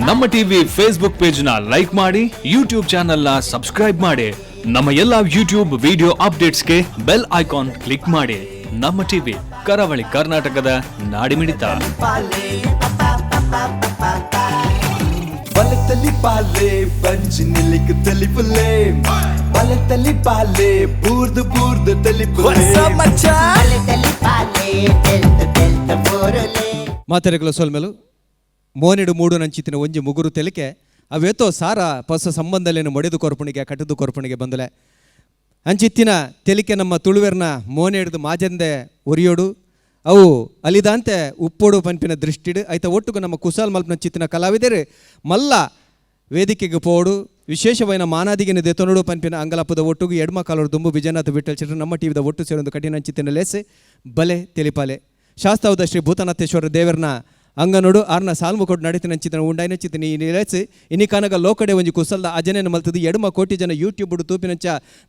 ನಮ್ಮ TV Facebook page ನ like ಮಾಡಿ, ಯೂಟ್ಯೂಬ್ ಚಾನೆಲ್ ನ ಸಬ್ಸ್ಕ್ರೈಬ್ ಮಾಡಿ. ನಮ್ಮ ಎಲ್ಲಾ ಯೂಟ್ಯೂಬ್ ವಿಡಿಯೋ ಅಪ್ಡೇಟ್ಸ್ಗೆ ಬೆಲ್ ಐಕಾನ್ ಕ್ಲಿಕ್ ಮಾಡಿ. ನಮ್ಮ ಟಿವಿ, ಕರಾವಳಿ ಕರ್ನಾಟಕದ ನಾಡಿಮಿಡಿತ. ಬಲತಲಿ ಪಾಲೆ ಬಂಜಿ ನಿಲಿಕ್ ತಲಿಪುಲೆ, ಬಲತಲಿ ಪಾಲೆ ಬೂರ್ದು ಬೂರ್ದು ತಲಿಪುಲೆ. ಮಾತೆರೆಗಳ ಸೊಲ್ಮೆಲು ಮೋನೆಡು ಮೂಡು ನಂಚಿತಿನ ಒಂಜಿ ಮುಗುರು ತೆಲಿಕೆ ಅವೇತೋ ಸಾರ ಪೊಸ ಸಂಬಂಧಲೇನು ಮೊಡೆದು ಕೊರ್ಪುಣಿಗೆ ಕಟ್ಟದು ಕೊರ್ಪುಣಿಗೆ ಬಂದಲೆ. ಅಂಚಿತ್ತಿನ ತೆಲಿಕೆ ನಮ್ಮ ತುಳುವೆರ್ನ ಮೋನೆ ಹಿಡಿದು ಮಾಜಂದೆ ಒರಿಯೋಡು, ಅವು ಅಲಿದಾಂತೆ ಉಪ್ಪೋಡು ಪನ್ಪಿನ ದೃಷ್ಟಿಡು ಐತ ಒಟ್ಟುಗು ನಮ್ಮ ಕುಸಾಲ್ ಮಲ್ಪನಂಚಿತ್ತಿನ ಕಲಾವಿದರು ಮಲ್ಲ ವೇದಿಕೆಗೆ ಪೋಡು, ವಿಶೇಷವಾದ ಮಾನಾದಿಗೆನ ದೆತೊನಡು ಪನ್ಪಿನ ಅಂಗಲಪ್ಪದ ಒಟ್ಟುಗು ಎಡ್ಮ ಕಾಲೋಡು ದುಂಬು ವಿಜಯನಾಥ ವಿಠಲ್ ಶೆಟ್ಟರು ನಮ್ಮ ಟಿವಿದ ಒಟ್ಟು ಸೇರೊಂದು ಕಠಿಣ ಅಂಚಿತ್ತಿನ ಲೇಸೆ ಬಲೆ ತೆಲಿಪಾಲೆ. ಶಾಸ್ತಾವದ ಶ್ರೀ ಭೂತನಾಥೇಶ್ವರ ದೇವರನ ಅಂಗನೋಡು ಆರ್ನ ಸಾಲ್ಮು ಕೊಟ್ಟು ನಡಿತಿನ ಉಂಡಾಯಿನ ಚಿತ್ತಿನ ಈ ನಿಲೇಸಿ ಇನಿ ಕನಗ ಲೋಕಡೆ ಒಂಜಿ ಕುಸಲ್ದ ಅಜನೇನ ಮಲ್ತದ್ದು 2 ಕೋಟಿ ಜನ ಯೂಟ್ಯೂಬ್ ತೂಪಿನಂಚ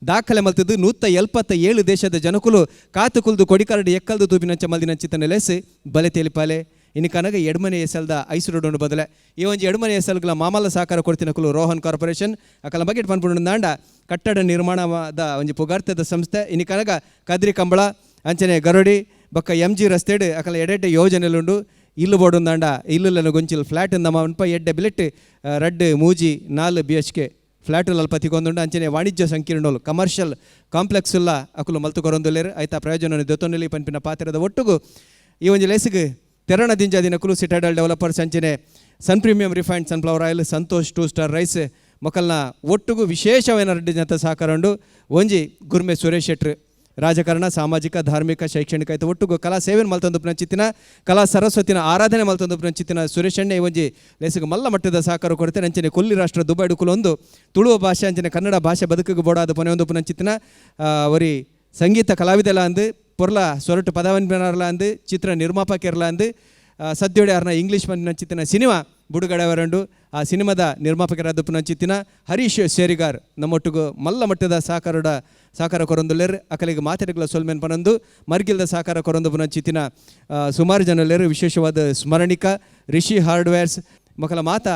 ದಾಖಲೆ ಮಲ್ತದ್ದು 177 ದೇಶದ ಜನಕುಲು ಕಾತು ಕುಲ್ದು ಕೊಡಿಕರಡು ಎಕ್ಕಲ್ದು ತೂಪಿನಂಚ ಮಲ್ದಿನಂಚಿತ ನೆಲೆಸಿ ಬಲೆ ತೇಲಿಪಾಲೆ. ಇನಿ ಕನಗ ಎಡ್ಮನೆ ಎಸಲ್ದ ಐಸುರಡೋನು ಬದಲೆ ಈ ಒಂಜಿ ಎಡ್ಮನೆ ಎಸಲ್ಗಳ ಮಾಮಲ್ಲ ಸಹಕಾರ ಕೊಡ್ತಿನಕುಲು ರೋಹನ್ ಕಾರ್ಪೊರೇಷನ್. ಅಕಲ ಬಗೆಟ್ ಪನ್ಪುಂಡು ದಾಂಡ ಕಟ್ಟಡ ನಿರ್ಮಾಣದ ಒಂಜಿ ಪುಗಾರ್ತದ ಸಂಸ್ಥೆ. ಇನಿ ಕನಗ ಕದ್ರಿ ಕಂಬಳ ಅಂಚನೆ ಗರೋಡಿ ಬೊಕ್ಕ ಎಂ ಜಿ ರಸ್ತೆಡ್ ಅಕಲ ಎಡೆಡ್ಡೆ ಯೋಜನೆಲುಂಡು. ಇಲ್ಲು ಬೋಡುಂದಾಂಡ ಇಲ್ಲುಲನ ಗೊಂಚಿಲ್ ಫ್ಲಾಟ್ ನಮ್ಮ ಅನ್ಪ ಎಡ್ಡೆ ಬಿಲೆಟ್ 2 3 4 ಬಿ ಎಚ್ ಕೆ ಫ್ಲಾಟ್ ಅಲ್ಪ ತಿಗೊಂದುಂಡು. ಅಂಚನೆ ವಾಣಿಜ್ಯ ಸಂಕೀರ್ಣಲು ಕಮರ್ಷಿಯಲ್ ಕಾಂಪ್ಲೆಕ್ಸ್ ಉಲ್ಲ ಅಕುಲು ಮಲ್ತು ಕೊರೊಂದುಲ್ಲೆರ್. ಐತ ಪ್ರಯೋಜನ ದೆತೊನ್ನೆಲಿ ಪನ್ಪಿನ ಪಾತ್ರದ ಒಟ್ಟುಗು ಈ ಒಂಜಿ ಲೇಸಿಗೆ ತೆರಣ ದಿಂಜ ದಿನಕುಲು ಸಿಟಾಡಲ್ ಡೆವಲಪರ್ಸ್, ಅಂಚನೆ Sun Premium refined sunflower oil, Santosh 2 star rice ಮೊಕಲ್ನ ಒಟ್ಟುಗು ವಿಶೇಷವಾದ ರೆಡ್ಡಿ ಜನತ ಸಹಕಾರ ಉಂಡು. ಒಂಜಿ ಗುರ್ಮೆ ಸುರೇಶ್ ಶೆಟ್ರು ರಾಜಕಾರಣ, ಸಾಮಾಜಿಕ, ಧಾರ್ಮಿಕ, ಶೈಕ್ಷಣಿಕ ಆಯ್ತು ಒಟ್ಟುಗು ಕಲಾ ಸೇವೆ ಮಲ್ತೊಂದು ಚಿತ್ತಿನ ಕಲಾ ಸರಸ್ವತಿನ ಆರಾಧನೆ ಮಲ್ತೊಂದು ಚಿತ್ತಿನ ಸುರೇಶ್ ಅಣ್ಣೆ ಒಂಜಿ ಲೇಸಿಗೆ ಮಲ್ಲ ಮಟ್ಟದ ಸಹಕಾರ ಕೊಡ್ತೇನೆ. ಅಂಚನೆ ಕೊಲ್ಲಿ ರಾಷ್ಟ್ರ ದುಬೈ ಡುಕುಲೊಂದು ತುಳುವ ಭಾಷೆ ಅಂಚನೆ ಕನ್ನಡ ಭಾಷೆ ಬದುಕಿಗೆ ಬೋಡಾದ ಪೊನೆ ಒಂದು ಪುನಂಚಿತ್ತಿನ ಒರಿ ಸಂಗೀತ ಕಲಾವಿದೆಲ್ಲ ಅಂದು, ಪೊರ್ಲ ಸೊರಟು ಪದವನ್ಬಿನಾರ್ಲ ಅಂದು, ಚಿತ್ರ ನಿರ್ಮಾಪಕರ್ಲ ಅಂದು, ಸದ್ಯೋಡೆ ಅರ್ನ ಇಂಗ್ಲೀಷ್ ಪಂಚಿತ್ತಿನ ಸಿನಿಮಾ ಬುಡುಗಡೆ ವರಂಡು. ಆ ಸಿನಿಮಾದ ನಿರ್ಮಾಪಕರಾದ ಪುನಂಚಿತ್ತಿನ ಹರೀಶ್ ಸೇರಿಗಾರ್ ನಮ್ಮೊಟ್ಟಿಗೂ ಮಲ್ಲ ಮಟ್ಟದ ಸಹಕಾರೋಡ ಸಹಕಾರ ಕೊರೊಂದುಲ್ಲೆರ್. ಅಕಲಿಗೆ ಮಾತೆರೆಗಳ ಸೊಲ್ಮೆನ್ ಪನೊಂದು ಮರ್ಗಿಲ್ದ ಸಹಕಾರ ಕೊರೊಂದು ಪುನಂಚಿತ್ತಿನ ಸುಮಾರು ಜನಲ್ಲೆರ್. ವಿಶೇಷವಾದ ಸ್ಮರಣಿಕ, ರಿಷಿ ಹಾರ್ಡ್ವೇರ್ಸ್ ಮಕ್ಕಳ ಮಾತ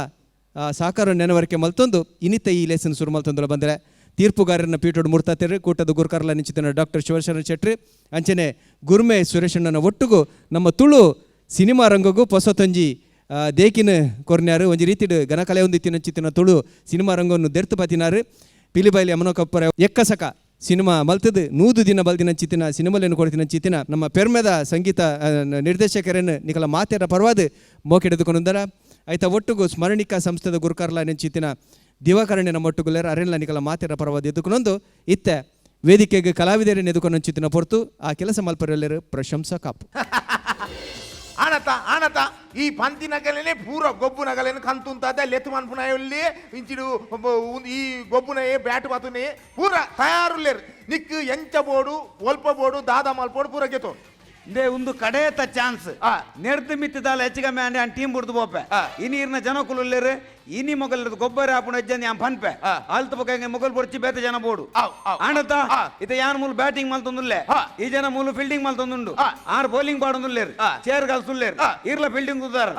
ಸಹಕಾರ ನೆನವರಿಕೆ ಮಲ್ತೊಂದು ಇನ್ನಿತ ಈ ಲೇಸನ್ ಸುರು ಮಲ್ತೊಂದುಲ ಬಂದರೆ ತೀರ್ಪುಗಾರರನ್ನ ಪೀಠೋಡು ಮೂರ್ತಾತೆರು ಕೂಟದ ಗುರುಕರ್ಲ ನಿಂಚಿತನ ಡಾಕ್ಟರ್ ಶಿವಶರಣ ಶೆಟ್ರಿ ಅಂಚನೆ ಗುರ್ಮೆ ಸುರೇಶಣ್ಣನ ಒಟ್ಟುಗು ನಮ್ಮ ತುಳು ಸಿನಿಮಾ ರಂಗಗೂ ಪೊಸತೊಂಜಿ ದೇಕಿನ ಕೊರ್ನ್ಯಾರು. ಒಂಜಿ ರೀತಿಡ್ ಗಣಕಲೆ ಒಂದು ಇತ್ತಿನ ತುಳು ಸಿನಿಮಾ ರಂಗವನ್ನು ದೆರ್ತು ಪತಿನಾರು. ಪಿಲಿಬೈಲಿ ಯಮನ ಕಪ್ಪರ ಎಕ್ಕಸಕ ಸಿನಿಮಾ ಮಲ್ತದು 100 ದಿನ ಬಲ್ದಿನ ಚಿತ್ತಿನ ಸಿನಿಮಾಲೇನು ಕೊಡ್ತಿನ ಚಿತ್ತಿನ ನಮ್ಮ ಪೆರ್ಮೆದ ಸಂಗೀತ ನಿರ್ದೇಶಕರನ್ನು ನಿಕಲ ಮಾತೆರ ಪರವಾದ ಮೋಕೆಡೆದುಕೊಂಡರ. ಆಯ್ತಾ ಒಟ್ಟುಗು ಸ್ಮರಣಿಕಾ ಸಂಸ್ಥೆದ ಗುರುಕರ್ಲ ನೆಂಚಿತ್ತಿನ ದಿವಾಕರಣೆ ನಮ್ಮ ಒಟ್ಟುಗುಲೇರ ಅರೆಲ್ಲ ನಿಕಲ ಮಾತೆರ ಪರವಾದ ಎದುಕೊಂದು ಇತ್ತೆ ವೇದಿಕೆಗೆ ಕಲಾವಿದರನ್ನು ಎದುಕೊಂಡು ಚಿತ್ತಿನ ಪೊರ್ತು ಆ ಕೆಲಸ ಮಲ್ಪರೆಲ್ಲರು ಪ್ರಶಂಸಾ ಕಾಪು. ಆನತ ಆನತ ಈ ಪಂತಿ ನಗಲೇನೆ ಪೂರ ಗೊಬ್ಬು ನಗಲೇನೆ ಕಂತುಂತಾದ ಲೆತ್ತು ಮನ್ಪುನಾಯಲ್ಲಿ ಇಂಚಿಡು ಈ ಗೊಬ್ಬುನಯೇ ಬ್ಯಾಟ್ ಬಾತುನೇ ಪೂರ ತಯಾರುಲ್ಲೇರು. ನಿಕ್ ಎಂಚ ಬೋಡು ಒಲ್ಪ ಬೋಡು ದಾದ ಮಲ್ಪೋಡು ಪೂರ ಗೆತು. ಇಂದೇ ಒಂದು ಕಡೇತ ಚಾನ್ಸ್. ನೆರ್ದು ಮಿತ್ತಿದಾಲ ಹೆಚ್ಚಿಗೆ ಆಂಡೆ ಟೀಮ್ ಬುಡ್ದು ಪೋಪೆ. ಇನಿ ಇರ್ನ ಜನಕುಲುಲ್ಲೇರು ಇನಿ ಮೊಗಲ್ ಗೊಬ್ಬರ ಆಪುಣ ಅಜ್ಜನ್ ಯಾನ್ ಪನ್ಪೆ. ಆಲ್ತ ಬೊಕ ಎಂಗೆ ಮೊಗಲ್ ಬೊರ್ಚಿ ಬೇತೆ ಜನ ಬೋಡು. ಆಂಡತ ಇತ ಯಾನ್ ಮೂಲು ಬ್ಯಾಟಿಂಗ್ ಮಲ್ತೊಂದುಲ್ಲೆ, ಈ ಜನ ಮೂಲು ಫೀಲ್ಡಿಂಗ್ ಮಲ್ತೊಂದುಂಡು, ಆರ್ ಬೌಲಿಂಗ್ ಪಾಡೊಂದುಲ್ಲೇರು, ಚೇರ್ ಕಲ್ಸುಲ್ಲೇರು, ಇರ್ಲ ಫೀಲ್ಡಿಂಗ್ ಉದ್ದಾರ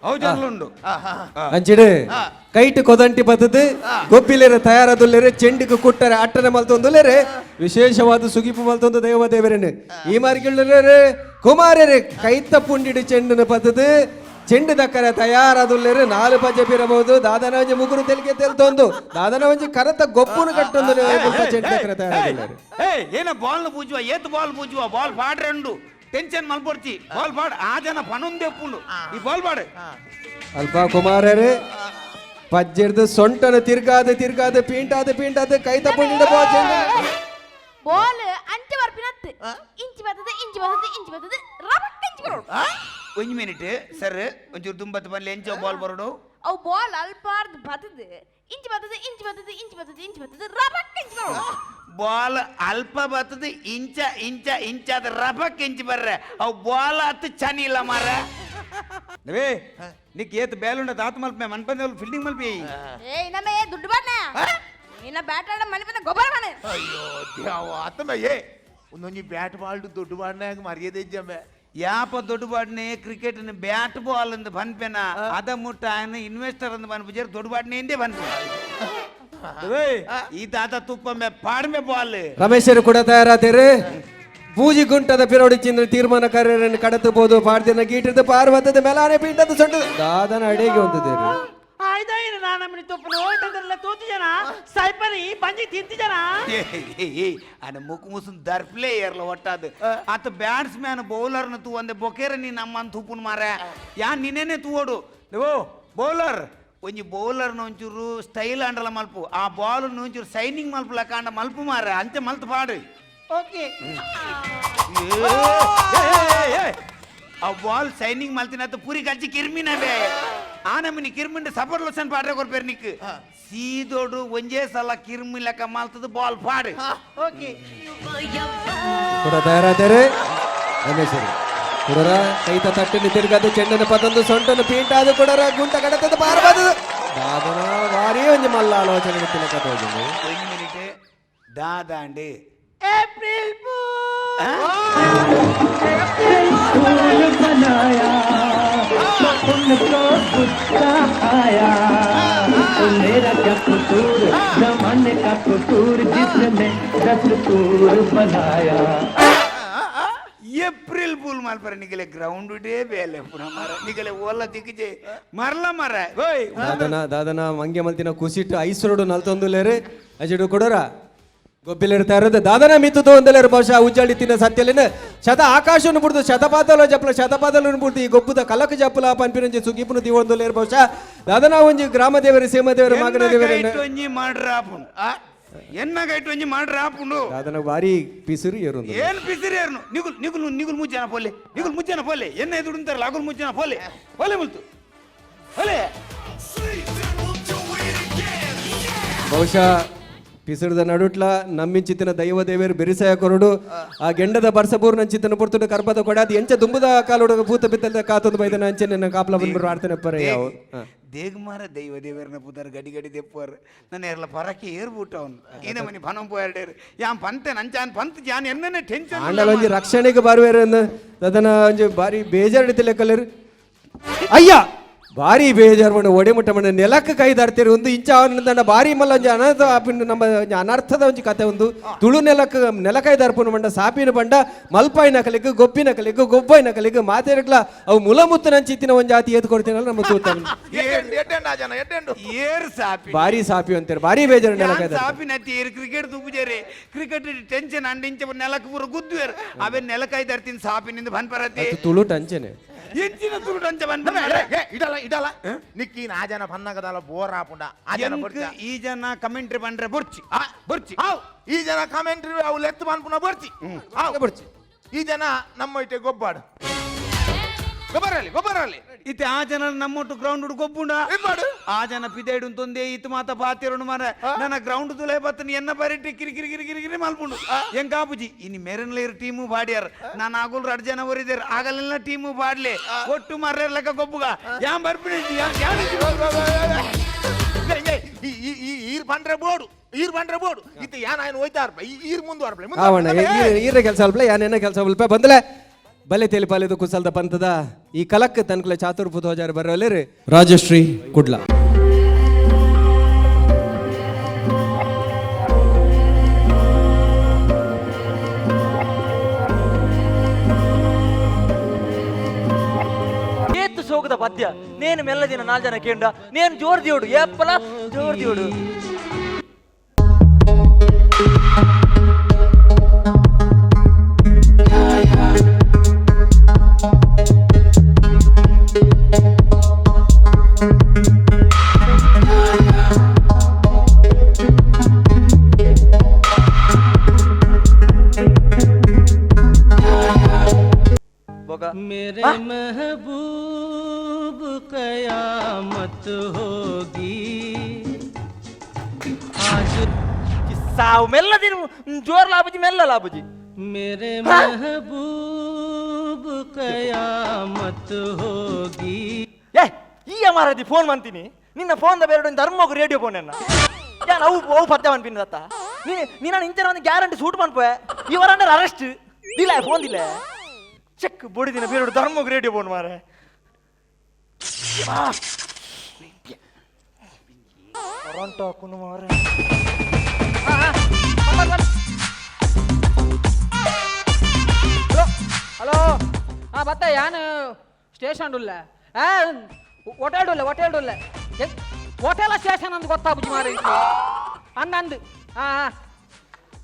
ಅವು ಜನಲುಂಡು. ಅಂಚಿಡು ಕೈಟ್ ಕೊದಂಟಿ ಬತ್ತದು ಗೊಬ್ಬಿಲೇರು ತಯಾರದುಲ್ಲೇರು, ಚೆಂಡಿಗೆ ಕುಟ್ಟರೆ ಅಟ್ಟನೆ ಮಲ್ತೊಂದುಲ್ಲೇರು, ವಿಶೇಷವಾದ ಸುಗಿಪು ಮಲ್ತೊಂದು ದೇವ ದೇವರೇನು ಈ ಮಾರ್ಗಿಳ್ಳೇರು. ಕುಮಾರರು ಕೈತ ಪುಂಡಿಡು ಚೆಂಡನ ಪತ್ತದು ಚೆಂಡು ದಕ್ಕರೆ ತಯಾರದುಲ್ಲೇರು. 4 ಪಜೆ ಬಿರಬಹುದು ದಾದನ ಒಂಜಿ ಮುಗುರು ತೆಲಿಗೆ ತೆಲ್ತೊಂದು ದಾದನ ಒಂಜಿ ಕರತ ಗೊಬ್ಬುನು ಕಟ್ಟೊಂದು ಚೆಂಡು ದಕ್ಕರೆ ತಯಾರದುಲ್ಲೇರು. ಏ ಏನ ಬಾಲ್ ಪೂಜುವ ಏತ್ ಬಾಲ್ ಪೂಜುವ ಬಾಲ್ ಪಾಡ್ರೆಂಡು ಟೆನ್ಷನ್ ಮಲ್ಪೊಡ್ಚಿ ಬಾಲ್ ಪಾಡ್ ಆ ಜನ ಪನೊಂದೆಪ್ಪುಂಡು ಈ ಬಾಲ್ ಪಾಡ್. ಅಲ್ಪ ಕುಮಾರರು ಪಜ್ಜಿರ್ದು ಸೊಂಟನ ತಿರ್ಗಾದ ತಿರ್ಗಾದ ಪೀಂಟಾದ ಪೀಂಟಾದ ಕೈ ತಪ್ಪಿಂಡ ಬಾಲ್ ಅಂಚೆ ಬರ್ಪಿನತ್ತು ಇಂಚಿ ಬರ್ತದೆ ಇಂಚಿ ಬರ್ತದೆ ಇಂಚಿ ಬರ್ತದೆ ರಬಕ್ ಇಂಚಿ ಬರೋಡು. ಒಂಜಿ ಮಿನಿಟ್ ಸರ್, ಒಂಚೂರು ದುಂಬತ್ತು ಬನ್ನಿ. ಎಂಚ ಬಾಲ್ ಬರೋಡು? ಅವು ಬಾಲ್ ಅಲ್ಪಾರ್ದು ಬರ್ತದೆ ಇಂಚಿ ಬರ್ತದೆ ಇಂಚಿ ಬರ್ತದೆ ಇಂಚಿ ಬರ್ತದೆ ಇಂಚಿ ಬರ್ತದೆ ರಬಕ್ ಇಂಚಿ ಬರೋಡು. ಬಾಲ್ ಅಲ್ಪ ಬರ್ತದೆ ಇಂಚ ಇಂಚ ಇಂಚ ಅದ ರಬಕ್ ಇಂಚಿ ಬರ್ರೆ ಅವು ಬಾಲ್ ಅತ್ತು ಚನಿ ಇಲ್ಲ ಮಾರ. ನವೇ ನಿಕ್ ಏತ್ ಬೇಲುಂಡ ತಾತ ಮಲ್ಪೆ ಮನ್ಪಂದೆ ಫೀಲ್ಡಿಂಗ್ ಮಲ್ಪಿ. ಏ ಇನ್ನೊಮ್ಮೆ ಏ ದುಡ್ಡು ಬಾಡ್ನ ನಿನ್ನ ಬ್ಯಾಟ್ ಆಡ ಮನೆ ಬಂದ ಗೊಬ್ಬರ ಮನೆ. ಅಯ್ಯೋ ದ್ಯಾವ ಅತ್ತಮ್ಮ, ಏ ಒಂದೊಂಜಿ ಬ್ಯಾಟ್ ಬಾಲ್ಡು ದೊಡ್ಡ ಬಾಡ್ನಾಗ ಮರ್ಯಾದೆ ಇಜ್ಜಮ್ಮೆ. ಯಾಪ ದೊಡ್ಡಬಾಡ್ನೆ cricket bat ball ಅಂದ್ ಬನ್ಪೆನ ಅದ ಮುಟ್ಟ ఆయన ಇನ್ವೆಸ್ಟರ್ ಅಂದ್ ಬನ್ಪುಜೇರ್ ದೊಡ್ಡಬಾಡ್ನೆ ಹಿಂದೆ ಬನ್ಪು. ಈ ದಾದ ತುಪ್ಪ ಮೇ ಪಾಡ್ಮೆ ಬಾಲ್. ರಮೇಶರು ಕೂಡ ತಯಾರಾತೇರು. ಪೂಜಿ ಗುಂಟದ ಪಿರೋಡಿ ಚಿಂದ್ರ ತೀರ್ಮಾನಕಾರ್ಯರನ್ನು ಕಡತಬಹುದು. ಪಾಡ್ದಿನ ಗೀಟದ ಪಾರ್ವತದ ಮೇಲಾನೆ ಪೀಠದ ಸೊಂಟದ ದಾದನ ಅಡಿಗೆ ಹೊಂದಿದ್ದೇವೆ. ಆಯ್ದಾಯಿನ ನಾನಮ್ಮನಿ ತುಪ್ಪನು ಹೋಯ್ತಂದ್ರಲ್ಲ ತೂತು ಜನ ಸೈಪರಿ ಬಂಜಿ ತಿಂತಿ ಜನ. ಅನ ಮುಕ್ ಮುಸುನ್ ದರ್ಪ್ಲೇ ಏರ್ಲ ಒಟ್ಟಾದು ಆತ ಬ್ಯಾಟ್ಸ್ ಮ್ಯಾನ್ ಬೌಲರ್ನ ತೂ ಒಂದೆ ಬೊಕೇರ ನೀ ನಮ್ಮನ್ ತೂಪುನ್ ಮಾರ ಯಾ ನಿನ್ನೆನೆ ತೂವೋಡು. ಓ ಬೌಲರ್ ಒಂಜಿ ಬೌಲರ್ನ ಒಂಚೂರು ಸ್ಟೈಲ್ ಅಂಡಲ ಮಲ್ಪು, ಆ ಬಾಲ್ ಒಂಚೂರು ಸೈನಿಂಗ್ ಮಲ್ಪು ಲಕಾಂಡ ಮಲ್ಪು ಮಾರ ಅಂಚೆ ಮಲ್ತು ಪಾಡು. ಓಕೆ. ಆ ಬಾಲ್ ಸೈನಿಂಗ್ ಮಲ್ತಿನತ್ತ ಪುರಿ ಕಚ್ಚಿ ಕಿರ್ಮಿನ ಬೇ ಆನಮಿನಿ ಕಿರ್ಮಿಂಡ ಸಪರ್ ಲೋಸನ್ ಪಾಡ್ರೆ ಕೊರ್ಪೇರು ನಿಕ್ ಸೀದೋಡು ಒಂಜೇ ಸಲ ಕಿರ್ಮಿ ಲೆಕ್ಕ ಮಲ್ತದ ಬಾಲ್ ಪಾಡು. ಓಕೆ. ಕೂಡ ತಯಾರಾತೇರು ರಮೇಶರು. ಕುಡರ ಕೈತ ತಟ್ಟಿನ ತಿರುಗದು ಚೆಂಡನ ಪತಂದು ಸೊಂಟನ ಪೀಂಟಾದು ಕುಡರ ಗುಂಟ ಕಡತದ ಪಾರ್ವತದ ದಾದನ ಭಾರಿ ಒಂಜಿ ಮಲ್ಲ ಆಲೋಚನೆ ತಿಲಕ ತೋಜುಂಡು. ಒಂಜಿ ಮಿನಿಟ್ ದಾದಾಂಡಿ ಏಪ್ರಿಲ್ April pool ಮಲ್ಪರ ನಿಗಲೆ ground day ಬೇಲೆ ಪುನಃ ಮಾರ ನಿಗಲೆ ಓಲ ದಿಕ್ಕಜೆ ಮರಲ ಮಾರ ಓಯ್. ದಾದನ ದಾದನ ಮಂಗೆ ಮಲ್ತಿನ ಕುಸಿಟ್ಟು ಐಸರೋಡು ನಲ್ತೊಂದುಲೇರು ಅಜಿಡು ಕೊಡರ ಗೊಬ್ಬಿಲಿರ್ತಾ ಇರೋದು ದಾದನ ಮಿತ್ತುದು ಒಂದಲೇರು. ಬಹುಶಃ ಉಜ್ಜಾಳಿ ತಿನ್ನ ಸತ್ಯಲಿನ ಶತ ಆಕಾಶವನ್ನು ಬಿಡ್ದು ಶತಪಾದಲ ಜಪ್ಪಲ ಶತಪಾದలను ಬಿಡ್ದು ಈ ಗೊಬ್ಬುದ ಕಲಕ ಜಪ್ಪಲ ಪನ್ಪಿನಂಜಿ ಸುಗಿಪುನು ದಿವೊಂದುಲೇರು. ಬಹುಶಃ ದಾದನ ಒಂಜಿ ಗ್ರಾಮ ದೇವರು ಸೇಮ ದೇವರು ಮಗನ ದೇವರು ಒಂಜಿ ಮಾಡ್ರ ಆಪುಂಡು ಎನ್ನ ಕೈಟ್ ಒಂಜಿ ಮಾಡ್ರ ಆಪುಂಡು. ದಾದನ ಭಾರಿ ಪಿಸುರು ಏರುಂದು. ಏನ್ ಪಿಸಿರಿ ಏರ್ನು ನಿಗುಲ್ ನಿಗುಲ್ ನಿಗುಲ್ ಮುಜ್ಜನ ಪೋಲೆ ನಿಗುಲ್ ಮುಜ್ಜನ ಪೋಲೆ ಎನ್ನ ಎದುರುಂತಾರಲ್ಲ ಅಗುಲ್ ಮುಜ್ಜನ ಪೋಲೆ ಪೋಲೆ ಮುಲ್ತು ಪೋಲೆ. ಬಹುಶಃ ಪಿಸುರದ ನಡುಟ್ಲ ನಮ್ಮಿಂಚಿತ್ತಿನ ದೈವ ದೇವರು ಬೆರಿಸಾಯ ಕೊರಡು ಆ ಗೆಂಡದ ಬರ್ಸಬೂರ್ ನಂಚಿತ್ತನ ಪೊರ್ತುಡು ಕರ್ಪದ ಕೊಡ ಅದು ಎಂಚ ದುಂಬುದ ಕಾಲುಡು ಭೂತ ಬಿತ್ತದ ಕಾತೊಂದು ಬೈದನ ಅಂಚೆ ನಿನ್ನ ಕಾಪ್ಲ ಬಂದ್ಬಿಡು ಆಡ್ತಾನೆ ಪರ ಯಾವ ದೇಗ್ ಮಾರ ದೈವ ದೇವರನ ಪುದರ್ ಗಡಿ ಗಡಿ ದೆಪ್ಪುವರು ನನ್ನ ಎರ್ಲ ಪರಕ್ಕೆ ಏರ್ಬಿಟ್ಟು ಅವನು ಈನ ಮನಿ ಪನಂ ಪೋಯರ್ಡೇರು ಯಾನ್ ಪಂತೆ ನಂಚಾನ್ ಪಂತ್ ಜಾನ್ ಎನ್ನನೆ ಟೆನ್ಷನ್. ಆಂಡಲ ಒಂಜಿ ರಕ್ಷಣೆಗೆ ಬಾರುವೇರು ಅದನ್ನ ಒಂಜಿ ಬಾರಿ ಬೇಜಾರು ಲೆಕ್ಕಲೇರು. ಅಯ್ಯ ಭಾರಿ ಬೇಜಾರು ಮಣ್ಣು ಒಡೆ ಮುಟ್ಟ ಮಣ್ಣು ನೆಲಕ್ಕೆ ಕೈ ದಾಡ್ತೀರಿ ಒಂದು ಇಂಚ ಅವನ ಭಾರಿ ಮಲ್ಲ ಒಂಜಿ ಅನರ್ಥ ಆಪಿನ ನಮ್ಮ ಒಂಜಿ ಅನರ್ಥದ ಒಂಜಿ ಕತೆ ಒಂದು ತುಳು ನೆಲಕ್ಕೆ ನೆಲಕೈ ದಾರ್ಪುನ ಬಂಡ ಸಾಪಿನ ಬಂಡ ಮಲ್ಪಾಯಿನ ಕಲಿಗ್ ಗೊಬ್ಬಿನ ಕಲಿಗ್ ಗೊಬ್ಬೈನ ಕಲಿಗ್ ಮಾತೇರಕ್ಲ ಅವು ಮುಲಮುತ್ತು ನಂಚಿತ್ತಿನ ಒಂಜಿ ಜಾತಿ ಏತ್ ಕೊಡ್ತೀನಲ್ಲ ನಮ್ಮ ತೂತ. ಎಡ್ಡೆಂಡು ಆ ಜನ ಎಡ್ಡೆಂಡು. ಏರ್ ಸಾಪಿ ಭಾರಿ ಸಾಪಿ ಅಂತಾರೆ ಭಾರಿ ಬೇಜಾರು ನೆಲಕೈ ದಾರ್ಪುನ. ಸಾಪಿ ನತ್ತಿ ಏರ್ ಕ್ರಿಕೆಟ್ ತುಪ್ಪುಜೇರಿ ಕ್ರಿಕೆಟ್ ಟೆನ್ಷನ್ ಅಂಡ್ ಇಂಚ ನೆಲಕ್ಕೆ ಪೂರ ಗುದ್ದುವೇರು ಅವೇ ನೆಲಕಾಯಿ ತರ್ತೀನಿ ಸಾಪಿನಿಂದ ಬನ್ಪರತಿ. ಅದು ತುಳು ಟಂಚನೆ. ಎಂಚಿನ ತುಳು ಟಂಚ ಬನ್ಪರ. ಇಡಲ ಇಡಲ ನಿಕ್ಕಿ ಆ ಜನ ಪನ್ನಗದಲ್ಲ ಬೋರ್ ಆಪುಂಡ ಆ ಜನ ಎಂಕ್ ಈ ಜನ ಕಮೆಂಟ್ರಿ ಬಂದ್ರೆ ಬೊರ್ಚಿ ಬೊರ್ಚಿ. ಹಾವ್ ಈ ಜನ ಕಮೆಂಟ್ರಿ ಅವು ಲೆತ್ತು ಪನ್ಪುನ ಬರ್ಚಿ ಹಾವ್ ಬರ್ಚಿ. ಈ ಜನ ನಮ್ಮ ಇಟ್ಟೆ ಗೊಬ್ಬಾಡು ಗೊಬ್ಬರಲ್ಲಿ ಗೊಬ್ಬರಲ್ಲಿ. ಇತ್ತೆ ಆ ಜನ ನಮ್ಮೊಟ್ಟು ಗ್ರೌಂಡ್ ಗೊಬ್ಬುಂಡ ಇಬ್ಬಾಡು. ಆ ಜನ ಪಿದೈಡು ತೊಂದೆ ಇತ್ತು ಮಾತ ಪಾತಿರುಂಡು ಮಾರ ನನ್ನ ಗ್ರೌಂಡ್ ತುಲೆ ಬತ್ತನ ಎನ್ನ ಬರಿಟಿ ಕಿರಿ ಕಿರಿ ಕಿರಿ ಕಿರಿ ಕಿರಿ ಮಲ್ಪುಂಡು ಎಂಕ ಆಪುಜಿ ಇನಿ ಮೆರನ್ಲೇರು ಟೀಮು ಬಾಡಿಯಾರ್ ನಾನು ಆಗುಲ್ ರಡ್ ಜನ ಒರಿದೇರು ಆಗಲೆಲ್ಲ ಟೀಮು ಬಾಡ್ಲೆ ಒಟ್ಟು ಮರ್ರೆ ಲೆಕ್ಕ ಗೊಬ್ಬುಗ ಯಾನ್ ಬರ್ಪಿನಿ ಈರ್ ಬಂದ್ರೆ ಬೋಡು ಈರ್ ಬಂದ್ರೆ ಬೋಡು ಇತ್ತೆ ಯಾನ್ ಆಯ್ನ ಹೋಯ್ತಾ ಈ ಈರ್ ಮುಂದುವರ್ಪ್ಲೆ ಆವಣ್ಣ ಈರ ಕೆಲಸ ಅಲ್ಪ ಯಾನೇನ ಕೆಲಸ ಅಲ್ಪ ಬಂದಲೆ ಬಲೆ ತೆಲಿಪಾಲಿದು ಕುಸಲ್ದ ಪಂತದ ಈ ಕಲಕ್ ತನ್ಕುಲ ಚಾತುರ್ಪು ಧ್ವಜಾರ ಬರೋಲೇರಿ ರಾಜಶ್ರೀ ಕುಡ್ಲ. ಏತ್ತು ಸೋಗದ ಪದ್ಯ ನೇನು ಮೆಲ್ಲ ದಿನ ನಾಲ್ ಜನ ಕೇಂಡ ನೇನು ಜೋರ್ ದಿಯೋಡು ಏಪ್ಪಲ ಜೋರ್ ದಿಯೋಡು. मेरे महबूब कयामत होगी आज। ಸಾವು ಮೆಲ್ಲ ದಿನ ಜೋರ್ ಲಾಬುಜಿ ಮೆಲ್ಲ ಲಾಬುಜಿ. मेरे महबूब कयामत होगी. ಏ ಈ ಮಾರದಿ ಫೋನ್ ಮಂತೀನಿ ನಿನ್ನ ಫೋನ್ the ಬೇರೆ ಒಂದು ಧರ್ಮಗು ರೇಡಿಯೋ ಫೋನ್ ಎನ್ನ ಯಾನ್ ಅವು ಅವು ಪತ್ತೆ ಮನ್ಪಿನ ದತ್ತ ನೀ ನೀನು ಇಂಚನ ಒಂದು ಗ್ಯಾರಂಟಿ ಸೂಟ್ ಮನ್ಪೆ ಇವರ ಅಂಡರ್ ಅರೆಸ್ಟ್ ದಿಲ್ಲ ಫೋನ್ ದಿಲ್ಲ. ಚೆಕ್ ಬೊಡಿದಿನ ಬೇರೆ ಧರ್ಮಗ್ ರೇಡಿಯೋ ಬೋನ್ ಮಾರೆ. ಕರೆಂಟ್ ಹಾಕುನು ಮಾರೆ. ಹಲೋ ಹಲೋ, ಹಾಂ ಬತ್ತ ಯಾನು ಸ್ಟೇಷನ್ ಉಲ್ಲ, ಹೋಟೆಲ್ ಉಲ್ಲ, ಹೋಟೆಲ್ ಉಲ್ಲ, ಹೋಟೆಲ್ ಸ್ಟೇಷನ್ ಅಂದ್ ಗೊತ್ತಾಬುಜಿ ಮಾರೆ ಅಂದ ಅಂದು. ಹಾಂ ಹಾಂ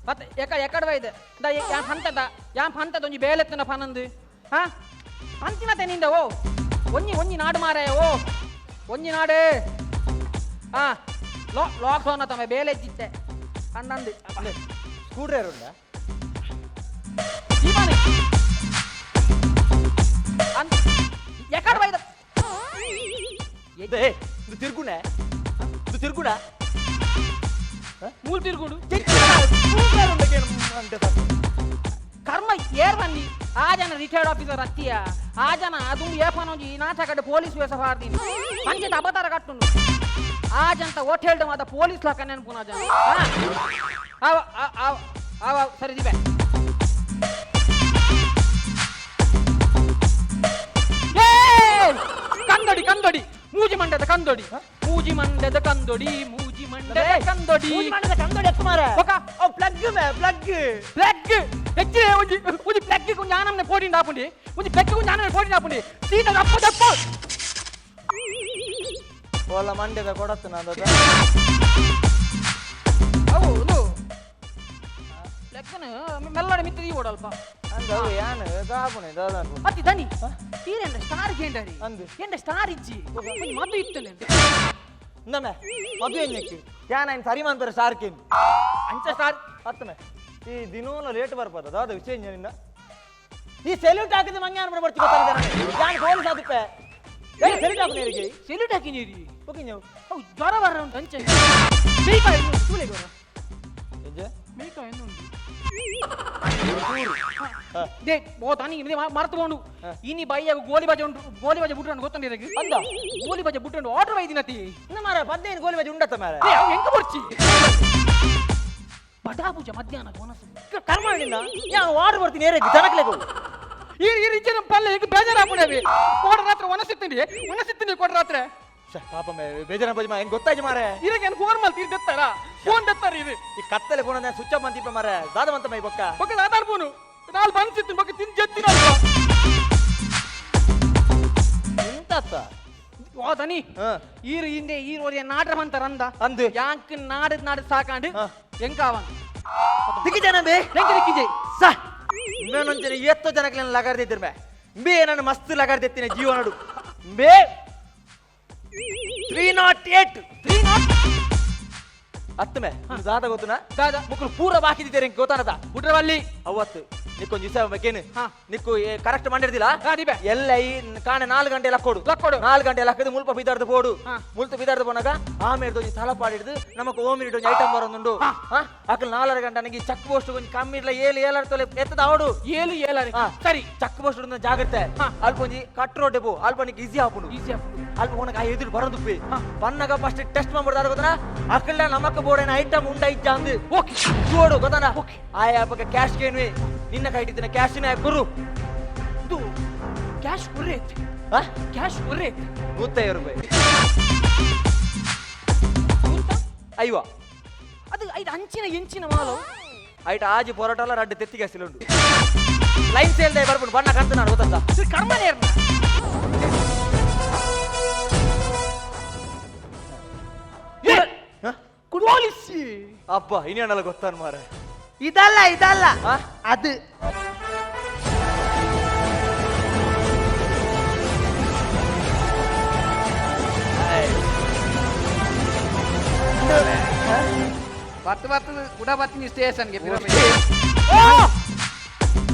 ಬತ್ತ ಎಕ ಎಕಡ ಇದೆ the ಯಾನ್ ಹಂತದ ಯಾನ್ ಹಂತದ ಒಂಜಿ ಬೇಲೆತ್ತನ ಪನಂದು. ಹಾಂ ಪಂತಿನ ನಿಂದ ಓ ಒಂಜಿ ಒಂಜಿ ನಾಡು ಮಾರೆ, ಓ ಒಂಜಿ ನಾಡು. ಹಾಂ ಲೋ ಲಾಕ್ ಸೋನ ತಮ್ಮ ಬೇಲೆ ಜಿತ್ತೆ ಅಂದಂದು. ಸ್ಕ್ರೂ ಡ್ರೈವರ್ ಉಂಡ ದೀಪಾನಿ ಅಂದ್ ಎಕಡ ಬೈದ. ಏ ಇದು ತಿರ್ಗುಣೆ, ಇದು ತಿರ್ಗುಣ ಮೂಲು ತಿರ್ಗುಡು ಸ್ಕ್ರೂ ಡ್ರೈವರ್ ಉಂಡಕ್ಕೆ ಅಂತೆ. ಕರ್ಮ ಏರ್ ಬಂದಿ ಆ ಜನ ರಿಟೈರ್ಡ್ ಆಫೀಸರ್ ಅತ್ತಿಯ ಆ ಜನ ಅದು ಏಪನ ಒಂಜಿ ನಾಟಕಡೆ ಪೊಲೀಸ್ ವೇಷ ಪಾಡ್ದೀನಿ ಪಂಚದ ಅಬತಾರ ಕಟ್ಟುಂಡು ಆ ಜಂತ ಓಟ್ ಹೇಳ್ದ ಮಾತ ಪೊಲೀಸ್ ಲಾಕ ನೆನಪುನ ಜನ. ಆವ ಆವ ಆವ ಸರಿ ದಿಬೆ. ಏ ಕಂದೊಡಿ ಕಂದೊಡಿ ಮೂಜಿ ಮಂಡದ ಕಂದೊಡಿ, ಮೂಜಿ ಮಂಡದ ಕಂದೊಡಿ, ಮೂಜಿ ಮಂಡದ ಕಂದೊಡಿ, ಮೂಜಿ ಮಂಡದ ಕಂದೊಡಿ ಎತ್ತು ಮಾರೆ. ಒಕ ಓ ಪ್ಲಗ್ ಮೇ ಪ್ಲಗ್ ಪ್ಲಗ್ ಹೆಚ್ಚಿನ ಒಂಜಿ ಒಂಜಿ ಪ್ಲಗ್ ಒಂಜಿ ಆನಮ್ನೆ ಪೋಡಿಂಡ ಆಪುಂಡಿ, ಒಂಜಿ ಪ್ಲಗ್ ಒಂಜಿ ಆನಮ್ನೆ ಪೋಡಿಂಡ ಆಪುಂಡಿ ಸೀದಾ ದಪ್ಪ ದಪ್ಪ. ಓಲ ಮಂಡ್ಯದ ಕೊಡತ್ತು ನಾನು. ಅವು ಒಂದು ಪ್ಲಗ್ನ ಮೆಲ್ಲಡೆ ಮಿತ್ತ ಓಡಲ್ಪ. ಅಂದ ಅವು ಯಾನ್ ದಾಪುಣೆ ದಾದ. ಅತ್ತಿ ದನಿ ತೀರೆಂಡ ಸ್ಟಾರ್ ಕೇಂಡರಿ ಅಂದು. ಎಂಡ ಸ್ಟಾರ್ ಇಜ್ಜಿ ಒಂಜಿ ಮದ್ದು ಇತ್ತು. ಇಂದಮೆ ಮದುವೆ ಎಣ್ಣೆಕ್ಕೆ ಯಾನ್ ಐನ್ ಸರಿ ಮಾನ್ಪರೆ ಸ್ಟಾರ್ ಕೇನ್ ಅಂಚ ಸ್ಟಾರ್ ಅತ್ತಮೆ ಈ ದಿನೋಲ ಲೇಟ್ ಬರ್ಪದ ದಾದ ವಿಷಯ ನಿನ್ನ ಈ ಸೆಲ್ಯೂಟ್ ಹಾಕಿದ ಮಂಗೆ ಅನ್ಬಿಡ ಬರ್ತಿ ಗೊತ್ತಾಗಿದೆ ಯಾನ್ ಪೊಲೀಸ್ ಆದುಪ್ಪೆ ಏ ಸೆಲ್ಯೂಟ್ ಹಾಕು ನೀರಿಗೆ. ಸೆಲ್ಯೂಟ್ ಹಾಕಿ ನೀರಿ. ಓಕೆ ನೀವು ಅವು ಜ್ವರ ಬರ ಉಂಟು ಅಂಚೆ ಮೇಯ್ಕಾಯಿ ತೂಲೆ ಗೊರ ಎಂಜೆ ಮೇಯ್ಕಾಯಿ ಉಂಟು they ಓ ತಾನಿ ಮರ್ತು ಬೋಂಡು ಇನಿ ಬೈಯಾಗ ಗೋಲಿ ಬಾಜೆ ಉಂಟು, ಗೋಲಿ ಬಾಜೆ ಬುಟ್ರಂಡು ಗೊತ್ತುಂಡು ಇದಕ್ಕೆ ಅಂದ ಗೋಲಿ ಬಾಜೆ ಬುಟ್ರಂಡು ಆರ್ಡರ್ ಬೈದಿನತಿ. ಇನ್ನ ಮಾರ ಪದ್ದೇನು ಗೋಲಿ ಬಾಜೆ ಉಂಡತ್ತ ಮಾರ. ಏ ಅವು ಎಂಕ ಬರ್ಚಿ ಬಡಾ ಪೂಜೆ ಮಧ್ಯಾಹ್ನ ಕೊನಸು ಕರ್ಮ ನಿನ್ನ ಯಾನ್ ಆರ್ಡರ್ ಬರ್ತೀನಿ ನೇರ ಜನಕ್ಲೆಗು ಈ ಈ ರೀತಿ ಪಲ್ಲೆ ಈಗ ಬೇಜಾರಾಪುಣವಿ ಕೋಡ ರಾತ್ರಿ ಒನಸಿತ್ತೀನಿ ಒನಸಿತ್ತೀನಿ ಕೋಡ ರಾತ್ರಿ. ಪಾಪ ಮೇ ಬೇಜಾರ ಬಜಿ ಮಾ ಹೆಂಗ್ ಗೊತ್ತಾಯ್ತು ಮಾರೆ. ಇದಕ್ಕೆ ಏನು ಫೋನ್ ಮಲ್ತಿ ದೆತ್ತಾರ ಫೋನ್ ದೆತ್ತಾರ ಇದು ಈ ಕತ್ತಲೆ ಫೋನ್ ಸ್ವಿಚ್ ಆಫ್ ಅಂತಿಪ್ಪ ಮಾರೆ ದಾದ ಮಂತ ಮೈ ಬೊಕ್ಕ ಬೊಕ್ಕ ದಾದಾರ್ ಫೋನು ನಾಲ್ ಬನ್ಸಿತ್ತೀನಿ ಬೊಕ್ಕ ತಿಂದು ಜತ್ತಿನ ಎಂತತ್ತ ಓ ದನಿ ಈರು ಹಿಂದೆ ಈರು ಒರಿಯ ನಾಡ್ರ ಬಂತಾರ ಅಂದ ಅಂದು ಯಾಂಕ್ ನಾಡದ್ ನಾಡ್ ಸಾಕಾಂಡು ಎಂಕಾವ ದಿಕ್ಕಿಜನ ಬೇ ಎಂಕ ದಿಕ್ಕಿಜೆ ಸಾ ಇನ್ನೊಂಚನೆ ಎತ್ತೋ ಜನಕ್ಕೆ ಲಗಾರ್ದಿದ್ದಿರ್ ಮೇ ಬೇ ನಾನು ಮಸ್ತ್ ಲಗಾರ್ದಿತ್ತೀನಿ ಜೀವನಡು ಬೇ 308 308 ಅತ್ತಮೆ ದಾದ ಗೊತ್ತುನಾ ದಾದ ಮುಕ್ಕಳು ಪೂರ ಬಾಕಿ ಇದ್ದಿದ್ದಾರೆ ಇಂಕ ಗೊತ್ತಾನದ ಬುಡ್ರವಲ್ಲಿ ಅವತ್ತು ನಿಕ್ಕೊಂದು ವಿಷಯ ಬೇಕೇನು ನಿಕ್ಕು ಕರೆಕ್ಟ್ ಮಾಡಿರ್ದಿಲ್ಲ ಎಲ್ಲ ಈ ಕಾಣೆ 4 ಗಂಟೆ ಲಕ್ಕೋಡು ಲಕ್ಕೋಡು 4 ಗಂಟೆ ಲಕ್ಕದು ಮುಲ್ಪ ಬಿದಾರ್ದು ಪೋಡು ಮುಲ್ಪ ಬಿದಾರ್ದು ಪೋನಾಗ ಆಮೇಲೆ ಒಂಜಿ ತಲಪಾಡಿ ಹಿಡ್ದು ನಮಕ್ ಓಮಿರಿಡ್ ಒಂಜಿ ಐಟಮ್ ಬರೋದುಂಡು ಅಕಲ್ 4.5 ಗಂಟೆ ನನಗೆ ಚೆಕ್ ಪೋಸ್ಟ್ ಒಂಜಿ ಕಮ್ಮಿ ಇರ್ಲ ಏಳು ಏಳರ ತೊಲೆ ಎತ್ತದ ಅವಡು ಏಳು ಏಳರ ಸರಿ ಚೆಕ್ ಪೋಸ್ಟ್ ಜಾಗ್ರತೆ ಅಲ್ಪ ಒಂಜಿ ಕಟ್ ರೋಡ್ ಪೋ ಅಲ್ಪ ನಿಕ್ ಈಸಿ ಆಪುಂಡು ಈಸಿ ಆಪುಂಡು ಅಲ್ಪ ಹೋನಗ ಆ ಎದುರು ಬರೋದುಪ್ಪಿ ಬನ್ನಗ ಫಸ್ಟ್ ಟೆಸ್ಟ್ ಮಾಡ್ಬಿಡ್ದಾರ ಗೊತ್ತನ ಅಕಲ್ಡ ನಮಕ್ ಬೋರ್ಡ್ ಐಟಮ್ ಉಂಡ ಇಜ್ಜ ಅಂದು ಓಕೆ ಜೋಡು ಗೊತ್ತನ ಆಯಾ ಪಕ್ಕ ಕ್ಯಾಶ್ ಕೇನ್ವಿ ನಿನ್ನ ಕೈಟಿದ್ದಿನ ಕ್ಯಾಶ್ ನ ಕುರು ಇದು ಕ್ಯಾಶ್ ಕುರ್ರೆ ಕ್ಯಾಶ್ ಕುರ್ರೆ 150 ರೂಪಾಯಿ ಐವ ಅದು ಐದು ಅಂಚಿನ ಎಂಚಿನ ಮಾಲು ಐಟ ಆಜಿ ಪೊರೋಟ ಅಲ್ಲ ರಡ್ಡು ತೆತ್ತಿಗೆ ಹಸಿಲುಂಡು ಲೈನ್ ಸೇಲ್ ದಯ ಬರ್ಪುಂಡು ಬಣ್ಣ ಕಂತ ನಾನು ಗೊತ್ತಂತ ಕರ್ಮನೇ ಪೊಲೀಸ್ ಅಪ್ಪ ಇನ್ನೇನಲ್ಲ ಗೊತ್ತಾನ ಮಾರ ಇದಲ್ಲ ಇದಲ್ಲ ಅದು பத்து பத்து குட பத்து ஸ்டேஷன்ಗೆ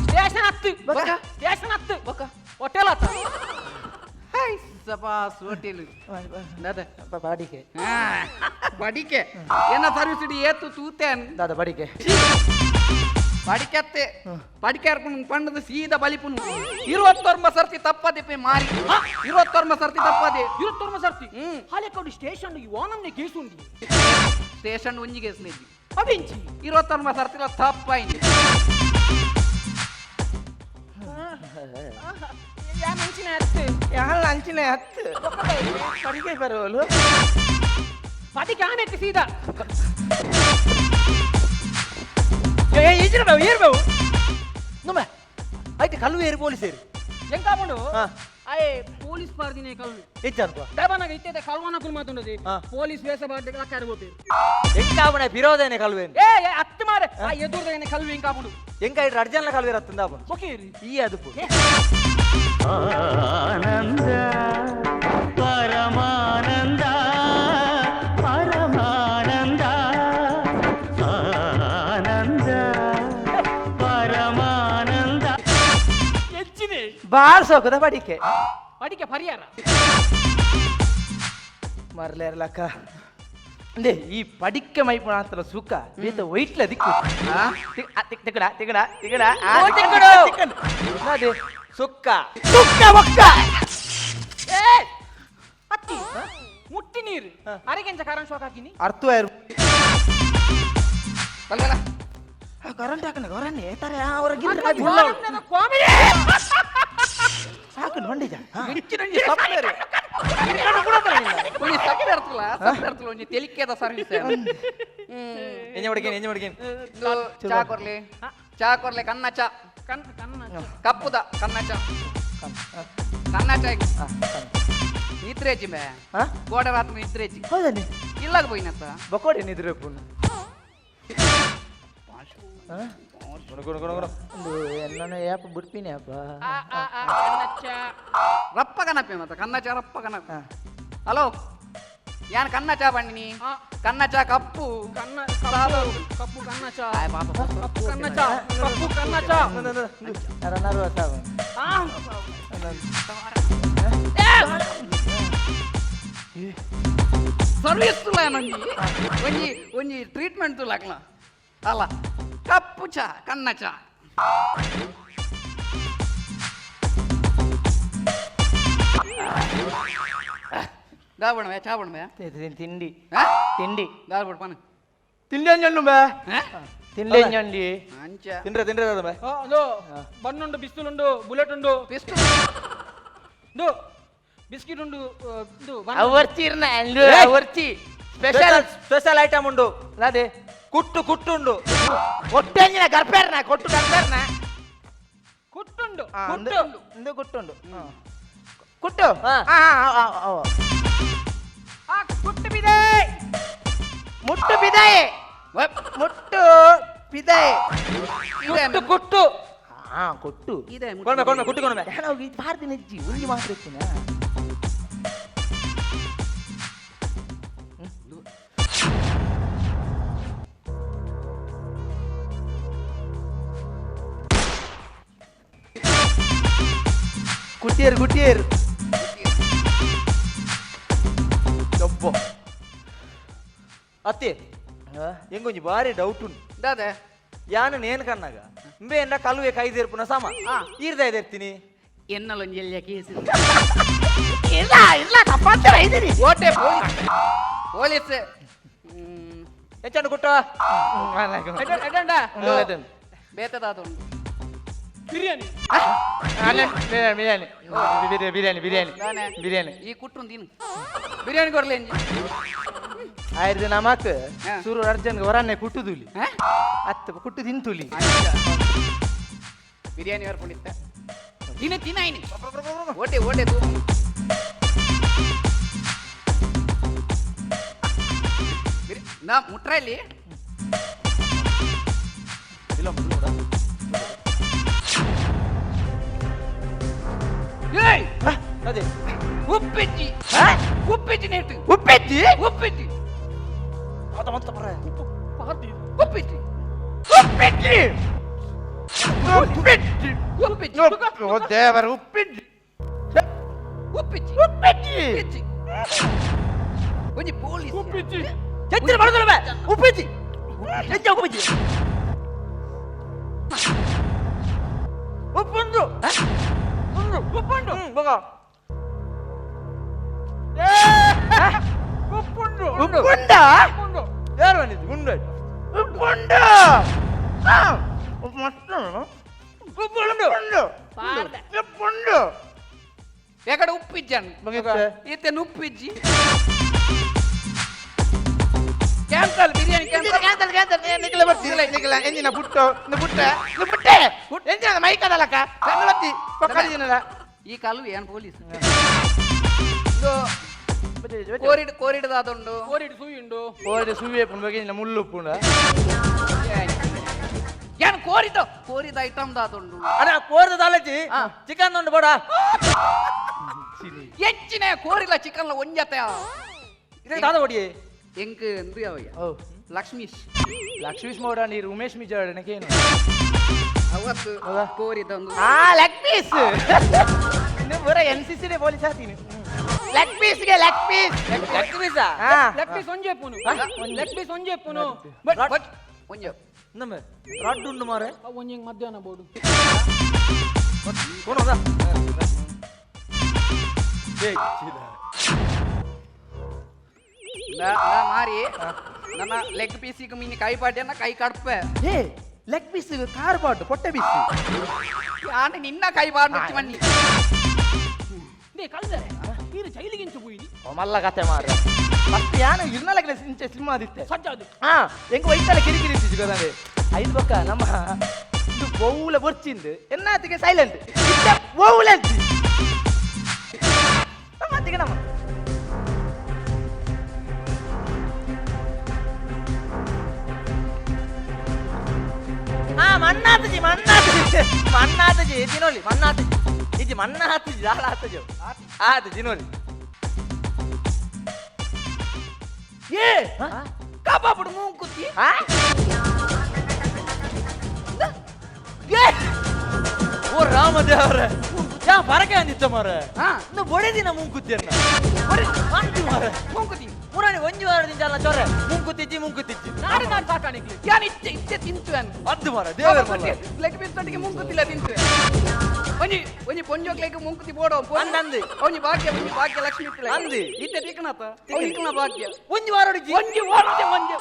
ಸ್ಟೇಷನ್ ಹತ್ತು ಸ್ಟೇಷನ್ ಹತ್ತು ಹೋಟೆಲ್ ಹತ್ತ ಹಾಯ್ ಸಬಾಸ್ ಹೋಟೆಲ್ ಬಾಡಿಗೆ ಬಡಿಕೆ ಏನ ಸರ್ವಿಸ್ ಇಡಿ ಏತು ತೂತೇನ್ ದಾದ ಬಡಿಗೆ ಬಡಿಕತ್ತೆ ಬಡಿಕೆ ಅರ್ಪುಣ್ ಪಂಡದ ಸೀದಾ ಬಲಿಪುನ್ ಇರುವತ್ತೊರ್ಮ ಸರ್ತಿ ತಪ್ಪದೆ ಪೇ ಮಾರಿ ಇರುವತ್ತೊರ್ಮ ಸರ್ತಿ ತಪ್ಪದೆ ಇರುವತ್ತೊರ್ಮ ಸರ್ತಿ ಹಾಲೆ ಸ್ಟೇಷನ್ ಓನಮ್ನೆ ಕೇಸ್ ಉಂಡಿ ಸ್ಟೇಷನ್ ಒಂಜಿ ಕೇಸ್ ಲೇಜಿ ಅವಿಂಚಿ ಇರುವತ್ತೊರ್ಮ ಸರ್ತಿಲ ತಪ್ಪಾయింది. ಅಂಚಿನ ಹತ್ತು ಯಾನ್ ಅಂಚಿನ ಹತ್ತು ಪಡಿಗೆ ಬರೋಲು ಪಡಿಗೆ ಆನೆತ್ತಿ ಸೀದಾ ಏ ಏರ್ಬೇವು ನುಮ್ಮೆ ಆಯ್ತು ಕಲ್ಲು ಏರು ಪೊಲೀಸ್ ಏರು ಎಂಕಾಪುಂಡು ಅಯೇ ಪೊಲೀಸ್ ಪಾರ್ದಿನೇ ಕಲ್ಲು ಹೆಚ್ಚಾನ್ಪ ದಯಬನಾಗ ಇತ್ತೆ ಕಲ್ವನ ಕುಲ್ ಮಾತುಂಡದಿ ಪೊಲೀಸ್ ವೇಷ ಬಾರ್ದಿಗೆ ಲಕ್ಕಾರ ಹೋಪೇರು ಎಂಕಾಪುಣ ಬಿರೋದೇನೆ ಕಲ್ವೇನು ಏ ಏ ಅತ್ತು ಮಾರೆ ಆ ಎದುರ್ದಗನೆ ಕಲ್ಲು ಎಂಕಾಪುಂಡು ಎಂಕ ಇಡ್ರ ಅರ್ಜನ್ಲ ಕಲ್ವೇರ ಹತ್ತಂದಾಪುಂಡು ಒಕೇರಿ ಈ ಅದುಪು ಆನಂದ ಪರಮಾನಂದ ಪರಮಾನಂದ ಆನಂದ ಪರಮಾನಂದ ಹೆಚ್ಚಿದೆ ಬಾಳ್ ಸೋಕದ ಪಡಿಕೆ ಪಡಿಕೆ ಪರಿಹಾರ ಮರ್ಲೇರ್ಲಕ್ಕ ಅಂದೆ ಈ ಪಡಿಕೆ ಮೈಪುಣ ಅಂತಲ ಸುಖ ಬೇತ ವೈಟ್ಲ ದಿಕ್ಕು ತಿಕ್ಕಡ ತಿಕ್ಕಡ ತಿಕ್ಕಡ ಅದೇ ಸುಕ್ಕ ಸುಕ್ಕ ಒಕ್ಕ ಏ ಅತ್ತಿ ಮುಟ್ಟಿ ನೀರು ಅರೆಗೆಂಚ ಕಾರಣ ಶೋಕ್ ಹಾಕಿನಿ ಅರ್ಥ ಕರೆಂಟ್ ಹಾಕಣ ಹೊರನ್ನೇ ತರ ಅವರ ಕಾಮಿಡಿ ಸಾಕು ನೋಡಿದ ಒಂಜಿ ಸಕ್ಕರೆ ಅರ್ತಲ್ಲ ಸಕ್ಕರೆ ಅರ್ತಲ್ಲ ಒಂಜಿ ತೆಲಿಕೆದ ಸರ್ವಿಸ್ ಎಂಜ ಮಡಿಕೇನ್ ಎಂಜ ಮಡಿಕೇನ್ ಚಾ ಕೊರ್ಲಿ ಚಾ ಕೊರ್ಲಿ ಕನ್ನ ಚಾ ಕನ್ನ ಕನ್ನ ಕಪ್ಪುದ ಕನ್ನ ಚಾ ಕನ್ನ ಚಾ ನಿದ್ರೇಜಿ ಮೇ ಗೋಡೆ ರಾತ್ರಿ ನಿದ್ರೇಜಿ ಹೌದನ್ನಿ ಇಲ್ಲಾಗ ಪೋಯಿನತ್ತ ಬಕೋಡೆ ನಿದ್ರೆ ಪುಣ್ಣ ಎಲ್ಲನ ಯಾಪ ಬಿಡ್ತೀನಿ ಅಪ್ಪ ರಪ್ಪ ಕನಪೆ ಮತ್ತ ಕನ್ನ ಚಾ ರಪ್ಪ ಕನಪೆ ಹಲೋ ಯಾನ್ ಕನ್ನ ಚಾ ಬಣ್ಣಿನಿ ಕನ್ನ ಚಾ ಕಪ್ಪು ಕನ್ನ ಕಪ್ಪು ಕನ್ನ ಚಾ ಕಪ್ಪು ಕನ್ನ ಚಾ ಕಪ್ಪು ಕನ್ನ ಚಾ ಸರ್ವಿಸ್ ತುಲ ಒಂಜಿ ಒಂಜಿ ಒಂಜಿ ಟ್ರೀಟ್ಮೆಂಟ್ ತುಲಾಕ್ಲ ಅಲ್ಲ ಕಪ್ಪು ಚಾ ಕನ್ನ ಚಾ ದಾಬಣವೆ ಚಾ ಬಣವೆ ತಿಂಡಿ ತಿಂಡಿ ದಾಲ್ಬಿಡು ಪನ ತಿಂಡಿ ಅಂಜಣ್ಣು ಬೇ ತಿಂಡಿ ಅಂಜಂಡಿ ಅಂಚ ತಿಂಡ್ರೆ ತಿಂಡ್ರೆ ದಾದ ಬೇ ಅದು ಬನ್ನುಂಡು ಬಿಸ್ತುಲುಂಡು ಬುಲೆಟ್ ಉಂಡು ಪಿಸ್ತೂಲ್ ಉಂಡು ಬಿಸ್ಕಿಟ್ ಉಂಡು ಇದು ಅವರ್ಚಿ ಅವರ್ಚಿ ಸ್ಪೆಷಲ್ ಸ್ಪೆಷಲ್ ಐಟಮ್ ಉಂಡು ಅದೇ ಕುಟ್ಟು ಕುಟ್ಟುಂಡು ಕೊಟ್ಟು ಅಂಜಿನ ಗರ್ಪೇರ್ನ ಕೊಟ್ಟು ಗರ್ಪೇರ್ನ ಕುಟ್ಟುಂಡು ಕುಟ್ಟು ಇಂದು ಕುಟ್ಟುಂಡು ಕುಟ್ಟು ಆ ಕುಟ್ಟು ಬಿದೆ ಮುಟ್ಟು ಬಿದಾಯೆ ಮುಟ್ಟು ಬಿದಾಯೆ ಕುಟ್ಟು ಕುಟ್ಟು ಹಾ ಕೊಟ್ಟು ಇದೆ ಕೊಡ್ಮೆ ಕೊಡ್ಮೆ ಕುಟ್ಟು ಕೊಡ್ಮೆ ನಾವು ಇದು ಭಾರತಿ ನೆಜ್ಜಿ ಉಂಜಿ ಮಾತ್ರ ಇತ್ತಿನ ಕುಟ್ಟಿಯರು ಕುಟ್ಟಿಯರು ಡಬ್ಬೋ ಅತ್ತೆ ಎಂಗೊಂಜಿ ಬಾರಿ ಡೌಟ್ ಉಂಟು ದಾದೆ ಯಾನು ನೇನು ಕಣ್ಣಾಗ ಇಂಬೆ ಎನ್ನ ಕಲುವೆ ಕೈದೇರ್ಪುನ ಸಮ ಈರ್ದ ಇರ್ತೀನಿ ಎನ್ನಲೊಂಜಿ ಎಲ್ಲಿಯ ಕೇಸ್ ಇಲ್ಲ ಇಲ್ಲ ತಪ್ಪಾಂತರ ಇದ್ದೀರಿ ಓಟೆ ಪೊಲೀಸ್ ಪೊಲೀಸ್ ಹೆಚ್ಚಂಡು ಕುಟ್ಟ ಬೇತದಾದ ಉಂಟು ಬಿರಿಯಾನಿ ಬಿರಿಯಾನಿ ಬಿರಿಯಾನಿ ಬಿರಿಯಾನಿ ಬಿರಿಯಾನಿ ಈ ಕುಟ್ಟು ತಿನ್ನು ಬಿರಿಯಾನಿ ಕೊರ್ಲಿ ಅಂಜಿ ಆಯ್ತು ನಮಕ್ ಸೂರು ಅರ್ಜನ್ ಹೊರನ್ನೆ ಕುಟ್ಟುದುಲಿ ಅತ್ತ ಕುಟ್ಟು ತಿಂತುಲಿ ಬಿರಿಯಾನಿ ಬರ್ಕೊಂಡಿತ್ತ ತಿನ್ನ ತಿನ್ನ ಓಟೆ ಓಟೆ ತೂ ನಾ ಮುಟ್ರಲ್ಲಿ ಇಲ್ಲ ಏಯ್ ಅದೇ ಉಪ್ಪಿಜ್ಜಿ ಉಪ್ಪಿಜ್ಜಿ ನೆಟ್ಟು ಉಪ್ಪಿಜ್ಜಿ ಉಪ್ಪಿಜ್ಜಿ ಮತ್ತ ಮತ್ತ ಬರ ಉಪ್ಪಿಜ್ಜಿ ಉಪ್ಪಿಜ್ಜಿ ಉಪ್ಪಿಜ್ಜಿ ಉಪ್ಪಿಜ್ಜಿ ಓ ದೇವರ ಉಪ್ಪಿಜ್ಜಿ ಉಪ್ಪಿಜ್ಜಿ ಉಪ್ಪಿಜ್ಜಿ ಉಪ್ಪಿಜ್ಜಿ ಒಂಜಿ ಪೊಲೀಸ್ ಉಪ್ಪಿಜ್ಜಿ ಎಚ್ಚರ ಬರೋದಿಲ್ಲ ಬೇ ಉಪ್ಪಿಜ್ಜಿ ಎಚ್ಚ ಉಪ್ಪಿಜ್ಜಿ ಉಪ್ಪುಂಡು ಉಪ್ಪುಂಡು ಬಗ ಉಪ್ಪುಂಡು ಉಪ್ಪುಂಡ ಉಪ್ಪುಂಡು ಯಾರು ಬಂದಿದ್ದು ಗುಂಡು ಉಪ್ಪುಂಡ ಮಸ್ತ್ ಉಪ್ಪುಂಡು ಉಪ್ಪುಂಡು ಉಪ್ಪುಂಡು ಎಕಡೆ ಉಪ್ಪಿಜ್ಜನ್ ಈತೆ ಉಪ್ಪಿಜ್ಜಿ cancel biryani cancel cancel cancel ನಿಖಲ ಬರ್ತಿ ನಿಖಲ ಎಂಜಿನ ಪುಟ್ಟು ಪುಟ್ಟೆ ಪುಟ್ಟೆ ಎಂಜಿನ ಮೈಕದಲಕ ಸಣ್ಣ ಬರ್ತಿ ಪಕ್ಕದ ಈ ಕಾಲು ಏನು ಪೊಲೀಸ್ ಕೋರಿಡ್ ಕೋರಿಡ್ದಾದುಂಡು ಕೋರಿಡ್ ಸುಯಿ ಉಂಡು ಕೋರಿಡ್ ಸುವಿ ಪುಂಡು ಮುಳ್ಳು ಪುಂಡ ಏನು ಕೋರಿದ ಕೋರಿದ ಐಟಮ್ ದಾದುಂಡು ಅಣ್ಣ ಕೋರಿದ ದಾಲಜಿ ಚಿಕನ್ ಉಂಡು ಬೋಡ ಹೆಚ್ಚಿನ ಕೋರಿಲ್ಲ ಚಿಕನ್ ಒಂಜತೆ ಇದಕ್ಕೆ ದಾದ ಹೊಡಿ ಎಂಕ್ ಎಂದು ಅವಯ್ಯ ಲಕ್ಷ್ಮೀಶ್ ಲಕ್ಷ್ಮೀಶ್ ಮೋಡ ನೀರು ಉಮೇಶ್ ಮಿಜಾಡನಕೇನು ಅವತ್ತು ಕೋರಿದ ಒಂದು ಆ ಲೆಗ್ ಪೀಸ್ ಪೂರ ಎನ್ ಸಿ ಸಿ ಪೊಲೀಸ್ ಹಾತೀನಿ ಲೆಗ್ ಪೀಸ್ಗೆ ಲೆಗ್ ಪೀಸ್ ಲೆಗ್ ಪೀಸ್ ಲೆಗ್ ಪೀಸ್ ಒಂಜೆ ಪುನು ಲೆಗ್ ಪೀಸ್ ಒಂಜೆ ಪುನು ಒಂಜೆ ನಮ್ಮ ರಡ್ಡು ಉಂಡು ಮಾರೆ ಒಂಜೆ ಮಧ್ಯಾಹ್ನ ಬೋಡು ಕೊನೋದ ಮಾರಿ ನನ್ನ ಲೆಗ್ ಪೀಸಿಗೆ ಮೀನು ಕೈ ಪಾಡ್ಯನ ಕೈ ಕಡ್ಪೆ ಏ ಲೆಗ್ ಪೀಸ್ ಕಾರ್ ಪಾಟು ಪೊಟ್ಟೆ ಪೀಸ್ ಆನೆ ನಿನ್ನ ಕೈ ಬಾರ್ದು ಮಣ್ಣಿ ನೇ ಕಲ್ದರೆ ನೀನು ಜೈಲಿಗೆ ಪೋಯಿನಿ ಮಲ್ಲ ಕತೆ ಮಾರ ಮತ್ತೆ ಯಾನು ಇರ್ನಲಕ್ಕೆ ಇಂಚೆ ಸಿನಿಮಾ ಆದಿತ್ತೆ ಸಜ್ಜಾದು ಹಾ ಎಂಕ್ ವೈತಲ ಕಿರಿಕಿರಿ ಇತ್ತಿಜಿ ಗೊತ್ತಾಂಡೆ ಐದು ಪಕ್ಕ ನಮ್ಮ ಇದು ಬೌಲ ಬೊರ್ಚಿಂದು ಎನ್ನಾತಿಗೆ ಸೈಲೆಂಟ್ ಇತ್ತ ಬೌಲ ನಮ್ಮತ್ತಿಗೆ ನಮ್ಮ ಆ ಮಣ್ಣಾತಜಿ ಮಣ್ಣಾತಜಿ ಮಣ್ಣಾತಜಿ ತಿನ್ನೋಲಿ ಮಣ್ಣಾತಜಿ ಇಜ್ಜಿ ಮಣ್ಣ ಹಾತಜಿ ದಾಲ ಹಾತಜಿ ಆತು ತಿನ್ನೋಲಿ ಏ ಕಬಾಬುಡು ಮೂಂಕುತ್ತಿ ಓ ರಾಮದೇವರೇ ಯಾ ಪರಕೆ ಅಂದಿತ್ತ ಮಾರೆ ಇನ್ನು ಬೊಡೆದಿನ ಮೂಂಕುತ್ತಿಯನ್ನ ಅಂತು ಮಾರೆ ಮೂಂಕುತಿ ಮುರಾಣಿ ಒಂಜಿ ವಾರದಿಂದ ಅಲ್ಲ ಚೊರೆ ಮೂಂಕುತ್ತಿಜ್ಜಿ ಮೂಂಕುತ್ತಿಜ್ಜಿ ನಾಡು ನಾಡು ಸಾಕಾಣಿಕ್ಲಿ ಯಾನ್ ಇಚ್ಚೆ ಇಚ್ಚೆ ತಿಂತುವೆನ್ ಅಂತು ಮಾರೆ ದೇವರ ಮಾರೆ ಲೆಗ್ ಪೀಸ್ ತೊಟ್ಟಿಗೆ ಮೂಂಕುತಿಲ್ಲ ತಿಂತುವೆ ಒಂಜಿ ಒಂಜಿ ಪೊಂಜೋಕ್ಲೆಗ್ ಮೂಂಕುತಿ ಬೋಡೋ ಅಂದಂದು. ಒಂಜಿ ಭಾಗ್ಯ ಒಂಜಿ ಭಾಗ್ಯ ಲಕ್ಷ್ಮಿ ಇತ್ತಲೆ ಅಂದು. ಇತ್ತೆ ತಿಕ್ಕಣತ ತಿಕ್ಕಣ ಭಾಗ್ಯ ಒಂಜಿ ವಾರಡಿಜ್ಜಿ ಒಂಜಿ ವಾರಡಿ ಒಂಜಿ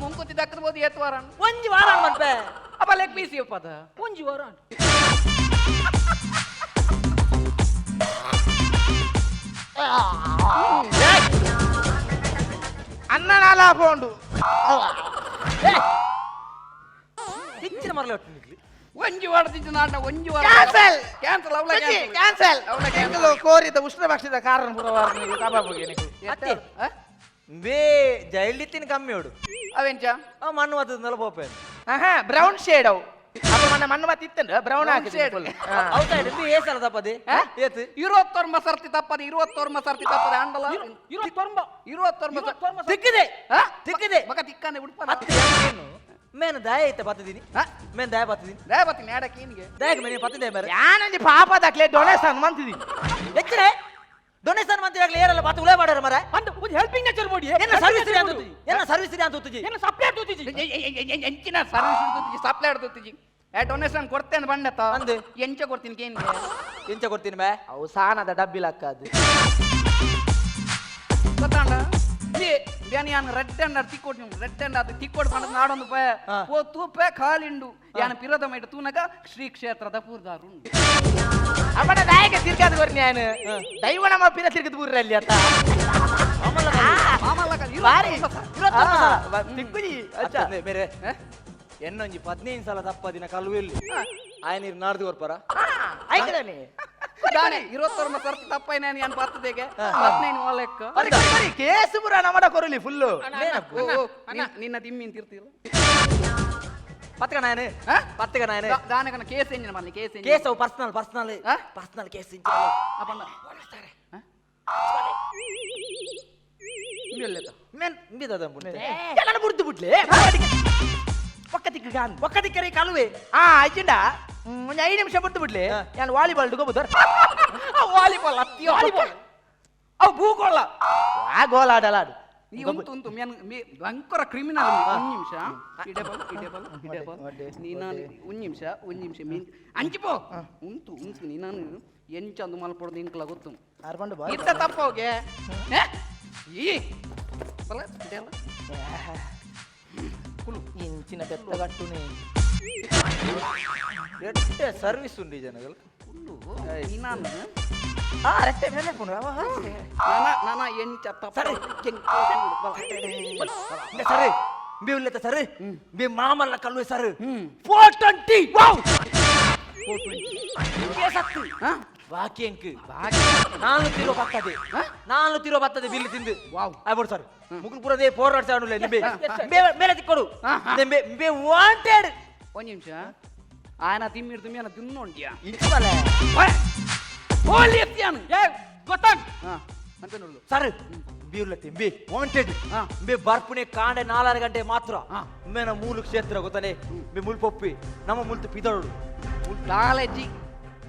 ಮುಂಕುತಿ ದಕ್ಕದ ಏತ್ ವಾರ ಒಂಜಿ ವಾರ ಮನ್ಪೆ ಅಪ್ಪ ಲೆಗ್ ಪೀಸ್ ಯಪ್ಪದ ಒಂಜಿ ವಾರ ಅನ್ನ ನಾಲ ಪೋಂಡು ಹೆಚ್ಚಿನ ಮರಲೆ ಒಟ್ಟು ನಿಕ್ಲಿ ಒಂಜಿ ವಾರ ತಿಂಚು ನಾಟ ಒಂಜಿ ವಾರ ಕ್ಯಾನ್ಸಲ್ ಕ್ಯಾನ್ಸಲ್ ಅವಳ ಕ್ಯಾನ್ಸಲ್ ಅವಳ ಎಂಕಲು ಕೋರಿದ ಉಷ್ಣ ಪಕ್ಷದ ಕಾರಣ ಪುರವಾರ ನೀವು ಕಬಾಬುಗೆ ನಿಕ್ಲು ಅತ್ತೆ ಬೇ ಜೈಲಿತ್ತಿನ ಕಮ್ಮಿ ಉಡು ಅವೆಂಚ ಆ ಮಣ್ಣು ಮತ್ತದಲ್ಲ ಪೋಪೆ ಆಹಾ ಬ್ರೌನ್ ಶೇಡ್ ಅವು ಅಪ್ಪ ಮನ್ನ ಮಣ್ಣು ಮತ್ತೆ ಇತ್ತಂಡ ಬ್ರೌನ್ ಹಾಕಿ shade. ಔಟ್ ಬಿ ಏಸಲ ತಪ್ಪದೆ ಏತು ಇರುವತ್ತೊರ್ಮ ಸರ್ತಿ ತಪ್ಪದೆ ಇರುವತ್ತೊರ್ಮ ಸರ್ತಿ ತಪ್ಪದೆ ಅಂಡಲ ಇರುವತ್ತೊಂಬ ಇರುವತ್ತೊರ್ಮ ತಿಕ್ಕಿದೆ ತಿಕ್ಕಿದೆ ಮಗ ತಿಕ್ಕನೆ ಉಡುಪ ಅತ್ತೆ ಏನು ಮೇನ್ ದಯ ಐತೆ ಬತ್ತಿದೀನಿ ಮೇನ್ ದಯ ಬತ್ತಿದೀನಿ ದಯ ಬತ್ತೀನಿ ಯಾಡಕ್ಕೆ ಏನಿಗೆ ದಯಕ್ಕೆ ಮೇನೆ ಪತ್ತಿದೆ ಮೇರೆ ಯಾನೊಂಜಿ ಪಾಪದಾಕ್ಲೆ ಡೊನೇಷನ್ ಮಂತಿದಿ ಎಚ್ಚರೆ ಡೊನೇಷನ್ ಮಂತ್ರಿ ಏರಲ್ಲ ಬಾತು ಉಳೇ ಮಾಡ್ಯಾರ ಮರ ಅಂದ್ ಒಂದು ಹೆಲ್ಪಿಂಗ್ ನೇಚರ್ ಬೋಡಿ ಎನ್ನ ಸರ್ವಿಸ್ ಇದೆ ಅಂತ ಎನ್ನ ಸರ್ವಿಸ್ ಇದೆ ಅಂತ ಗೊತ್ತಿಜಿ ಎನ್ನ ಸಪ್ಲೈ ತೂತಿಜಿ ಎಂಚಿನ ಸರ್ವಿಸ್ ತೂತಿಜಿ ಸಪ್ಲೈ ತೂತಿಜಿ ಏ ಡೊನೇಷನ್ ಕೊಡ್ತೇನೆ ಬಂಡತ ಅಂದು. ಎಂಚ ಕೊಡ್ತೀನಿ ಕೇನ್ಗೆ ಎಂಚ ಕೊಡ್ತೀನಿ ಬೇ ಅವು ಸಾನದ ಡಬ್ಬಿಲಕ್ಕದು ಗೊತ್ತಾಂಡ ಬ್ಯಾನಿ ಯಾನ್ ರೆಡ್ ಅಂಡ್ ತಿಕ್ಕೋಟ್ ರೆಡ್ ಅಂಡ್ ಅದು ತಿಕ್ಕೋಟ್ ಪಂಡ ನಾಡೊಂದು ಪೇ ಓ ತೂಪೆ ಖಾಲಿಂಡು ಯಾನ ಪಿರದ ಮೈಟ ತೂನಗ ಶ್ರೀ ಕ್ಷೇತ್ರದ ಪೂರ್ದಾರು ಅವನ ನಾಯಕ ತಿರ್ಗಾದ ಕೊರ್ನಿ ಯಾನು ದೈವ ನಮ್ಮ ಪಿರ ತಿರ್ಗದ ಊರಲ್ಲಿ ಅತ್ತ ಬಾರಿ ತಿಕ್ಕುಜಿ ಅಚ್ಚಾ ಬೇರೆ ಎನ್ನೊಂಜಿ 15 ಸಲ ತಪ್ಪ ದಿನ ಕಲ್ಲು ಆಯ ನೀರು ನಾಡ್ದು ಕೊರ್ಪರ ಆಯ್ತದಾನೆ ದಾನೆ ಇರುವತ್ತೊರ್ಮ ಸರ್ತಿ ತಪ್ಪ ನಾನು ಯಾನ್ ಬರ್ತದೆಗೆ 15 ಓಲೆಕ್ಕ ಕೇಸು ಪುರ ನಮ್ಮಡ ಕೊರಲಿ ಫುಲ್ಲು ನಿನ್ನ ದಿಮ್ಮಿ ತಿರ್ತಿಲ್ಲ ಪತ್ಕ ನಾಯನೆ ಪತ್ಕ ನಾಯನೆ ದಾನಕನ ಕೇಸ್ ಎಂಜಿನ ಮಲ್ಲಿ ಕೇಸ್ ಕೇಸ್ ಅವು ಪರ್ಸನಲ್ ಪರ್ಸನಲ್ ಪರ್ಸನಲ್ ಕೇಸ್ ಅಪ್ಪಣ್ಣ ಮೇನ್ ಇಂಬಿದದ ಎಲ್ಲನ ಬುಡ್ದು ಬಿಡ್ಲೆ ಒಕ್ಕ ತಿಕ್ಕ ಗಾನ್ ಒಕ್ಕ ತಿಕ್ಕರಿ ಕಲುವೆ ಆ ಆಯ್ತಿಂಡ ಒಂದು 5 ನಿಮಿಷ ಬಿಟ್ಟು ಬಿಡ್ಲಿ ನಾನು ವಾಲಿಬಾಲ್ ಗೋಬೋದು ವಾಲಿಬಾಲ್ ಅತ್ತಿ ವಾಲಿಬಾಲ್ ಅವು ಭೂಗೋಳ ಆ ಗೋಲ ಆಡಲ್ಲ ಅದು ನೀ ಉಂಟು ಉಂಟು ಮೇನ್ ಮೇ ಭಯಂಕರ ಕ್ರಿಮಿನಲ್ ಒಂದು ನಿಮಿಷ ಇಡೆ ಬಲ್ ಇಡೆ ಬಲ್ ಇಡೆ ಬಲ್ ನೀನು ಒಂದು ನಿಮಿಷ ಒಂದು ನಿಮಿಷ ಮೀನ್ ಅಂಚಿಪೋ ಉಂಟು ಉಂಟು ನೀನು ಎಂಚಂದು ಮಲ್ಪೊಡ್ದು ಇಂಕ್ಲ ಗೊತ್ತು ಇತ್ತ ತಪ್ಪೋಗೆ ಈ ಬಲ ಇಡೆ ಅಲ್ಲ ಇಂಚಿನ ಬೆತ್ತಗಟ್ಟುನೇ. ಎಟ್ಟೆ ಸರ್ವಿಸ್ ಉಂಡು ಈ ಜನಗಳು. ನಾನು ಆ ರಟ್ಟೆ ಮೇಲೆ ಪುಂಡು. ನಾನ ನಾನ ಎಂಚ ಸರಿ. ಸರಿ ಬಿ ಉಲ್ಲೆತ್ತ ಸರ್ ಬಿ ಮಾಮಲ್ಲ ಕಲ್ವೆ ಸರ್ 420. ವಾವ್ 420 ಕೇಸತ್ತು ಬಾಕಿ ಎಂಕ್ ನಾಲ್ಕು ತಿರೋ ಬರ್ತದೆ, ನಾಲ್ಕು ತಿರೋ ಬರ್ತದೆ ಬಿಲ್ ತಿಂದು. ವಾವ್ ಆಯ್ಬೋದು ಸರ್ ಮುಗುಲ್ ಪೂರದೇ ಫೋರ್ವರ್ಡ್ ಸರ್ ನಿಂಬೆ ಮೇಲೆ ತಿಕ್ಕೊಡು ನಿಂಬೆ ವಾಂಟೆಡ್. ಒಂದು ನಿಮಿಷ ಆಯನ ತಿಮ್ಮಿಡ್ದು ಮೇನ ತಿನ್ನೋಂಡ್ಯಾ ಇಂಚುವಲೆ ಹೋಲಿ ಎತ್ತಿಯಾನು ಏ ಗೊತ್ತಾಗ್ ಅಂತ ನೋಡು ಸರ್ ಬೀರ್ಲ ತಿಂಬಿ ವಾಂಟೆಡ್ ಬಿ ಬರ್ಪುಣೆ ಕಾಂಡೆ 4 ಗಂಟೆ ಮಾತ್ರ ಮೇನ ಮೂಲ ಕ್ಷೇತ್ರ ಗೊತ್ತಾನೆ ಬಿ ಮುಲ್ಪೊಪ್ಪಿ ನಮ್ಮ ಮುಲ್ತು ಪಿದಳು ಕಾಲೇಜಿ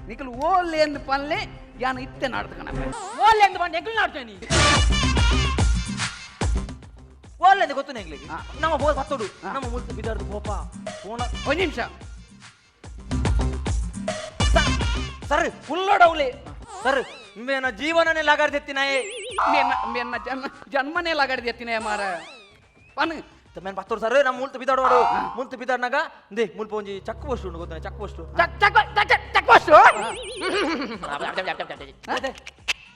ನಿಕಲ್ ಓಲ್ ಎಂದು ಪನ್ಲೆ ಯಾನು ಇತ್ತೆ ನಾಡ್ದು ಓಲ್ ಎಂದು ಬಂದು ಎಂಕಲ್ ನಾಡ್ತೇನೆ ಓಲ್ ಎಂದು ಗೊತ್ತು ಎಂಗ್ಲಿಗೆ ನಮ್ಮ ಬೋಲ್ ಬತ್ತೋಡು ನಮ್ಮ ಮುಲ್ತು ಬಿದರ್ದು ಬೋಪ ಫೋನ. ಒಂದು ನಿಮಿಷ ಸರ್ ಫುಲ್ಲೋಡವ್ಲೆ ಸರ್ ಮೇನ ಜೀವನನೇ ಲಗಾಡ್ದೆತ್ತಿನಾಯೇ. ಮೇನ ಜನ್ಮ ಜನ್ಮನೇ ಲಗಾಡ್ದೆತ್ತಿನಾಯ ಮಾರ ಪನ್ ಮೇನ್ ಬತ್ತೋಡು ಸರ್ ನಮ್ಮ ಮುಲ್ತು ಬಿದಾಡೋಡು ಮುಲ್ತು ಬಿದಾಡ್ನಾಗ they ಮುಲ್ಪ ಒಂಜಿ ಚಕ್ ಪೋಸ್ಟ್ ಉಂಡು ಗೊತ್ತಾನೆ check post check check check check post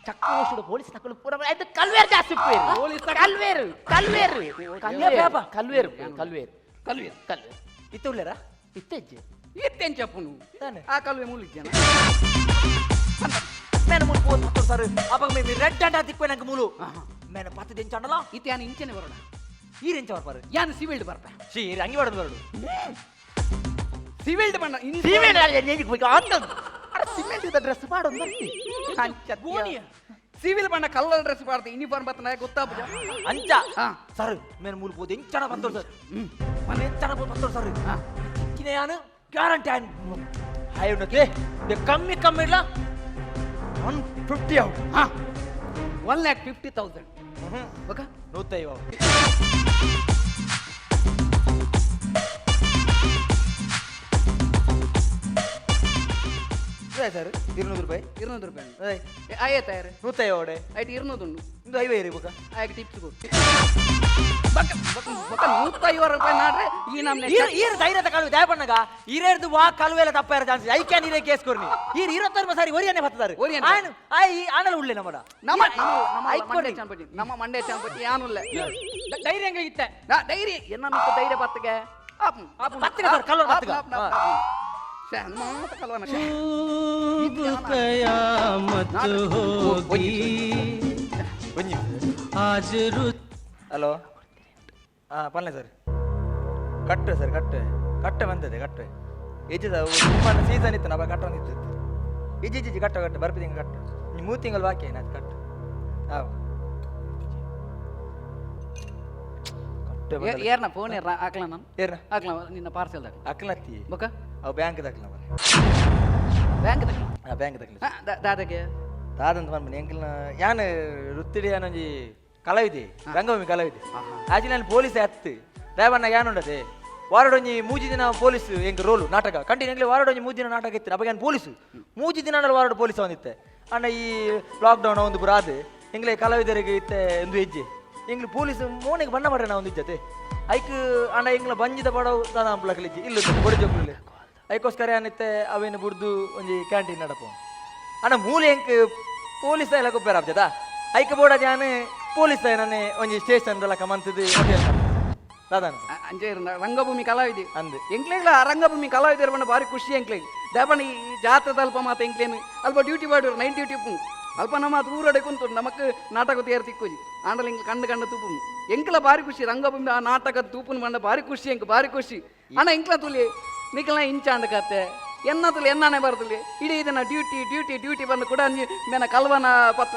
check post police ನಕಲು ಪೂರ ಅದು ಕಲ್ವೇರ್ ಜಾಸ್ತಿ ಪೊಲೀಸ್ ಕಲ್ವೇರು ಕಲ್ವೇರು ಕಲ್ವೇರು ಕಲ್ವೇರು ಕಲ್ವೇರು ಕಲ್ವೇರು ಕಲ್ವೇರು ಇತ್ತುಳ್ಳೇರಾ ಇತ್ತೆಜ್ಜೆ ಇತ್ತೆಂಚಪ್ಪನು ಆ ಕಲ್ವೆ ಮುಳಿಜ್ಜನ ಮೇನ ಮುಲ್ಪ ಬತ್ತೋಡು ಸರ್ ಅವಾಗ ಮೇ ರೆಡ್ ಅಂಡ ತಿಕ್ಕು ನಂಗೆ ಮೂಲು ಮೇನ ಪತ್ತು ದೆಂಚಂಡಲ ಇತ್ತೆ ಯಾನು ಇಂಚನೆ ಬರೋಣ ಈರೆಂಚ ಬರ್ಪಾರು ಯಾನು ಸಿವಿಲ್ಡ್ ಬರ್ಪ she ಅಂಗಿ ಬಡದು ಬರಡು ಸಿವಿಲ್ಡ್ ಬಣ್ಣ ಸಿವಿಲ್ ಸಿಮೆಂಟ್ ಡ್ರೆಸ್ ಮಾಡೋದು ಬರ್ತಿ ಸಿವಿಲ್ ಬಣ್ಣ ಕಲ್ಲರ್ ಡ್ರೆಸ್ ಮಾಡ್ದೆ ಯೂನಿಫಾರ್ಮ್ ಬರ್ತನ ಗೊತ್ತಾಪುಜ ಅಂಚ ಸರ್ ಮೇನ್ ಮೂಲ ಬೋದು ಎಂಚನ ಬತ್ತೋಡು ಸರ್ ಮನೆ ಎಂಚನ ಬತ್ತೋಡು ಸರ್ ಚಿಕ್ಕಿನ ಯಾನು ಗ್ಯಾರಂಟಿ ಆಯ್ನು ಹಾಯ್ ಉಂಡಕ್ಕೆ ಕಮ್ಮಿ ಕಮ್ಮಿ ಇಲ್ಲ 150 ಔಟ್. 1,50,000 ಓಕೆ 150. ಸರ್ 200 ರೂಪಾಯಿ 200 ರೂಪಾಯಿ ಆಯ್ತು ಯಾರು 150 ಆಯ್ತು 200 ಉಂಡು ಇಂದು 50 ಇರಿ ಬೊಕ ಆಯ್ತು ಟಿಪ್ಸ್ ಕೊಡು ಬಕ ಬಕ ಬಕ 150 ರೂಪಾಯಿ ನಾಡ್ರೆ ಈ ನಮ್ನೆ ಈರು ಧೈರ್ಯದ ಕಲ್ವೆ ದಯಪಣ್ಣಗ ಈರೇರ್ದು ವಾ ಕಲ್ವೆಲ ತಪ್ಪ ಚಾನ್ಸ್ I can ಈರೇ ಕೇಸ್ ಕೊರ್ನಿ ಈರು ಇರತ್ತರು ಸಾರಿ ಒರಿಯನೆ ಬರ್ತದಾರೆ ಆಯ್ನು ಆಯ್ ಆನಲ ಉಳ್ಳೆ ನಮ್ಮಡ ನಮ್ಮ ನಮ್ಮ ಮಂಡ್ಯ ಚಾಂಪತಿ ನಮ್ಮ ಮಂಡ್ಯ ಚಾಂಪತಿ ಯಾನುಲ್ಲ ಧೈರ್ಯ ಹೆಂಗೆ ಇತ್ತೆ ಧೈರ್ಯ ಎನ್ನ ಮಿಕ್ಕ ಧೈರ್ಯ ಬತ್ತಗೆ ಆಪ್ ಆಪ್ ಬತ್ತಗೆ ಸರ್ ಕಲ್ವ ಬತ್ತಗೆ ಮಾತ ಕಲ್ವನ ಕಯಾಮತ್ ಹೋಗಿ ಆಜ್ ಹಲೋ ಹಾಂ ಪಲ್ಲೆ ಸರ್ ಕಟ್ಟೆ ಸರ್ ಕಟ್ಟೆ ಕಟ್ಟೆ ಬಂದದೆ ಕಟ್ಟೆ ಇಜ್ಜಿದ ತುಂಬ ಸೀಸನ್ ಇತ್ತು ನಾ ಕಟ್ಟ ಇತ್ತು ಇಜ್ಜಿ ಇಜ್ಜಿ ಕಟ್ಟ ಕಟ್ಟೆ ಬರ್ಪಿ ತಿಂಗಳು ಕಟ್ಟು ನೀವು 3 ತಿಂಗಳು ಬಾಕಿ ಏನಾಯ್ತು ಕಟ್ಟು ಹಾಂ ಕಟ್ಟೆ ಏರ್ನ ಫೋನ್ ಏರ್ನ ಹಾಕ್ಲ ನಾನು ಏರ್ನ ಹಾಕ್ಲ ನಿನ್ನ ಪಾರ್ಸೆಲ್ ದಾಖಲ ಹಾಕ್ಲತ್ತಿ ಬೊಕ ಅವು ಬ್ಯಾಂಕ್ ದಾಖಲ ಬ್ಯಾಂಕ್ ದಾಖಲ ಹಾಂ ಬ್ಯಾಂಕ್ ದಾಖಲ ದಾದಾಗೆ ದಾದಂತ ಬಂದ್ಬಿಡಿ ಎಂಕಲ್ನ ಯಾನ್ ವೃತ್ತಿಡಿ ಯಾನೊಂಜಿ ಕಲಾವಿದೆ ರಂಗಭೂಮಿ ಕಲಾವಿದೆ ಆಚೆ ನಾನು ಪೊಲೀಸ್ ಹತ್ತು ದಯವನ್ನ ಯಾನುಂಡದೆ ವಾರಡೊಂಜಿ 3 ದಿನ ಪೊಲೀಸ್ ಎಂಕ್ ರೋಲು ನಾಟಕ ಕಂಟಿನ್ಯೂ ಎಂಕ್ಲೆ ವಾರಡೊಂಜಿ 3 ದಿನ ನಾಟಕ ಇತ್ತು ಅವಾಗ ಪೊಲೀಸ್ 3 ದಿನ ವಾರಡು ಪೊಲೀಸ್ ಬಂದಿತ್ತೆ ಅಣ್ಣ ಈ ಲಾಕ್ಡೌನ್ ಒಂದು ಪುರ ಅದು ಎಂಗ್ಲೆ ಕಲಾವಿದರಿಗೆ ಇತ್ತೆ ಒಂದು ಹೆಜ್ಜೆ ಎಂಗ್ಲು ಪೊಲೀಸ್ ಮೋನಿಗೆ ಬಣ್ಣ ಮಾಡ್ರೆ ಒಂದು ಇಜ್ಜತೆ ಐಕ್ ಅಣ್ಣ ಎಂಗ್ಲ ಬಂಜಿದ ಬಡವು ದಾದ ಅಂಪ್ಲಕ್ಲಿಜ್ಜಿ ಇಲ್ಲ ಬೊಡಿ ಜೋಕ್ಲು ಐಕೋಸ್ಕರ ಏನಿತ್ತೆ ಅವೇನು ಬುಡ್ದು ಒಂಜಿ ಕ್ಯಾಂಟೀನ್ ನಡಪ ಅಣ್ಣ ಮೂಲೆ ಎಂಕ್ ಪೊಲೀಸ್ ಎಲ್ಲ ಕೊಪ್ಪೇರ ಆಪ್ಜದ ಐಕ್ ಬೋಡ ಜಾನ್ ಪೊಲೀಸ್ ನಾನೇ ಒಂಜಿ ಸ್ಟೇಷನ್ ದಲಕ ಮಂತದ್ದು ಹೋಟೆಲ್ ದಾದಾನ ಅಂಜೆ ರಂಗಭೂಮಿ ಕಲಾವಿದೆ ಅಂದೆ ಎಂಕ್ಲೆಗ್ಲ ರಂಗಭೂಮಿ ಕಲಾವಿದರು ಬಣ್ಣ ಭಾರಿ ಖುಷಿ ಎಂಕ್ಲೆಗ್ ದಾಪಣ್ಣ ಈ ಜಾತ್ರೆ ಅಲ್ಪ ಮಾತ ಎಂಕ್ಲೇನು ಅಲ್ಪ ಡ್ಯೂಟಿ ಮಾಡಿರು ನೈಟ್ ಡ್ಯೂಟಿ ಉಪ್ಪು ಅಲ್ಪ ನಮ್ಮ ಅದು ಊರಡೆ ಕುಂತು ನಮಕ್ ನಾಟಕ ತಯಾರು ತಿಕ್ಕೋಜಿ ಆಂಡಲ ಎಂಕ್ ಕಂಡು ಕಂಡು ತೂಪು ಎಂಕ್ಲ ಭಾರಿ ಖುಷಿ ರಂಗಭೂಮಿ ಆ ನಾಟಕ ತೂಪುನ ಬಣ್ಣ ಭಾರಿ ಖುಷಿ ಎಂಕ್ ಭಾರಿ ಖುಷಿ ಅಣ್ಣ ಎಂಕ್ಲ ತುಲಿ ನಿಕ್ಲ ಇಂಚಾಂಡ ಕತೆ ಎನ್ನ ತುಲಿ ಎನ್ನಾನೆ ಬರ್ತುಲಿ ಇಡೀ ಇದನ್ನ ಡ್ಯೂಟಿ ಡ್ಯೂಟಿ ಡ್ಯೂಟಿ ಬಂದು ಕೂಡ ಮೇನ ಕಲ್ವನ ಪತ್ತ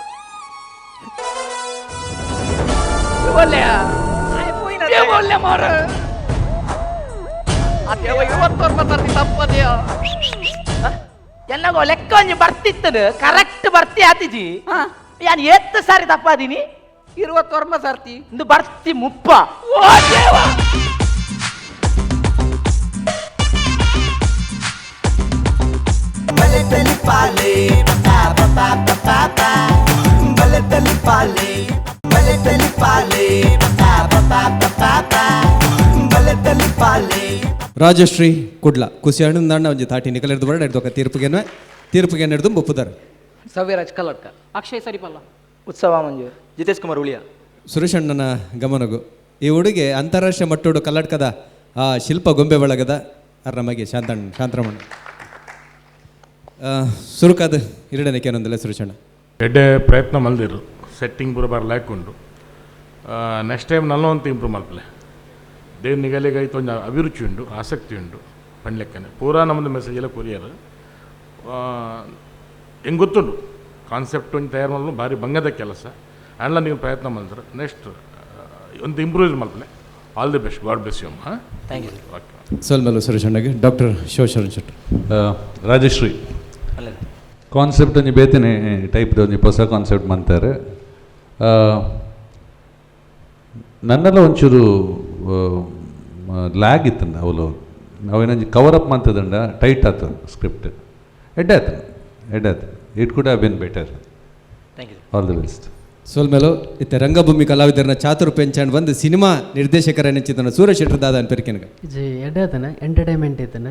ಒಳ್ಳೆ ಮಾರ ತಪ್ಪದೆಯಾ ಎಲ್ಲಗೋ ಲೆಕ್ಕ ಒಂಜಿ ಬರ್ತಿತ್ತದು ಕರೆಕ್ಟ್ ಬರ್ತಿ ಆತಿಜಿ ಯಾನ್ ಎತ್ತು ಸಾರಿ ತಪ್ಪಾದೀನಿ 29 ಸರ್ತಿ ಇಂದು ಬರ್ತಿ 30. ಓ ದೇವ Rajashree Kudla ಕುಸಿಯಾಣು ನಾಣ್ಣ ಒಂಜಿ ತಾಟಿ ನಿಕಲೆರ್ದು ಬರಡ ಹಿಡ್ದೊಕ ತೀರ್ಪುಗೆನ್ವೆ ತೀರ್ಪುಗೆ ಹಿಡ್ದು ಬೊಪ್ಪುದಾರ್. ಸವ್ಯರಾಜ್ ಕಲ್ಲಡ್ಕ. ಅಕ್ಷಯ್ ಸರಿಪಲ್ಲ. ಉತ್ಸವ ಮಂಜು. ಜಿತೇಶ್ ಕುಮಾರ್ ಉಳಿಯ. ಸುರೇಶಣ್ಣನ ಗಮನಗು ಈ ಹುಡುಗೆ ಅಂತಾರಾಷ್ಟ್ರೀಯ ಮಟ್ಟೋಡು ಕಲ್ಲಡ್ಕದ ಆ ಶಿಲ್ಪ ಗೊಂಬೆ ಬಳಗದ ಅರ್ನ ಮಗೆ ಶಾಂತಣ್ಣ ಶಾಂತರಮಣ್ಣ ಸುರುಕಾದ ಎರಡನೇ ಏನೊಂದಿಲ್ಲ ಸುರೇಶಣ್ಣ. ಎಡ್ಡೆ ಪ್ರಯತ್ನ ಮಲ್ದಿರು ಸೆಟ್ಟಿಂಗ್ ಪೂರ ಬಾರಿ ಉಂಡು. ನೆಕ್ಸ್ಟ್ ಟೈಮ್ ನಲ್ಲ ಅಂತ ಇಂಪ್ರೂವ್ ಮಲ್ಪಲೆ ದೇವ್ ನಿಗಲಿಗೆ ಐತೆ ಒಂಜಿ ಅಭಿರುಚಿ ಉಂಡು, ಆಸಕ್ತಿ ಉಂಡು ಪಂಡ್ಲೆಕ್ಕನೆ ಪೂರಾ ನಮ್ಮದು ಮೆಸೇಜ್ ಎಲ್ಲ ಕೊರಿಯರ್ ಹೆಂಗೆ ಗೊತ್ತುಂಡು ಕಾನ್ಸೆಪ್ಟ್ ಒಂದು ತಯಾರು ಮಾಡಲು ಭಾರಿ ಬಂಗದ ಕೆಲಸ ಆ್ಯಂಡ್ಲ ನೀವು ಪ್ರಯತ್ನ ಮಾಡಿದ್ರೆ ನೆಕ್ಸ್ಟ್ ಒಂದು improve ಮಲ್ಪಲೆ. All the best, God bless you ಅಮ್ಮ. Thank you. Okay. ಸೋಲ್ಮೇಲು ಸುರೇಶಣ್ಣಗೆ doctor Shivasharan Shetty. Rajashree concept ಒಂಜಿ ಬೇತನೆ ಟೈಪ್ದ ಒಂಜಿ ಹೊಸ ಕಾನ್ಸೆಪ್ಟ್ ಮಂತಾರೆ. ನನ್ನೆಲ್ಲ ಒಂಚೂರು ಲ್ಯಾಗ್ ಇತ್ತಂಡ ಅವಲು ಅವೇನೊಂಜಿ ಕವರ್ ಅಪ್ ಮಂತದಂಡ ಟೈಟ್ ಆತು ಸ್ಕ್ರಿಪ್ಟ್ ಎಡ್ಡೆ ಆತು ಎಡ್ಡೆ ಆತು. It could have been better. Thank you. All the best. ಸೋಲ್ಮೇಲು ಇತ್ತೆ ರಂಗಭೂಮಿ ಕಲಾವಿದರನ್ನ ಚಾತುರ್ ಪೆಂಚಾಂಡ್ ಬಂದು ಸಿನಿಮಾ ನಿರ್ದೇಶಕರ ನೆಂಚಿದನ ಸೂರ್ಯ ಶೆಟ್ಟರ್ ದಾದ ಅನ್ಪೆರ್ಕೆನಗ. ಜಿ ಎಡ್ಡೆ ಆತನ ಎಂಟರ್ಟೈನ್ಮೆಂಟ್ ಇತ್ತನ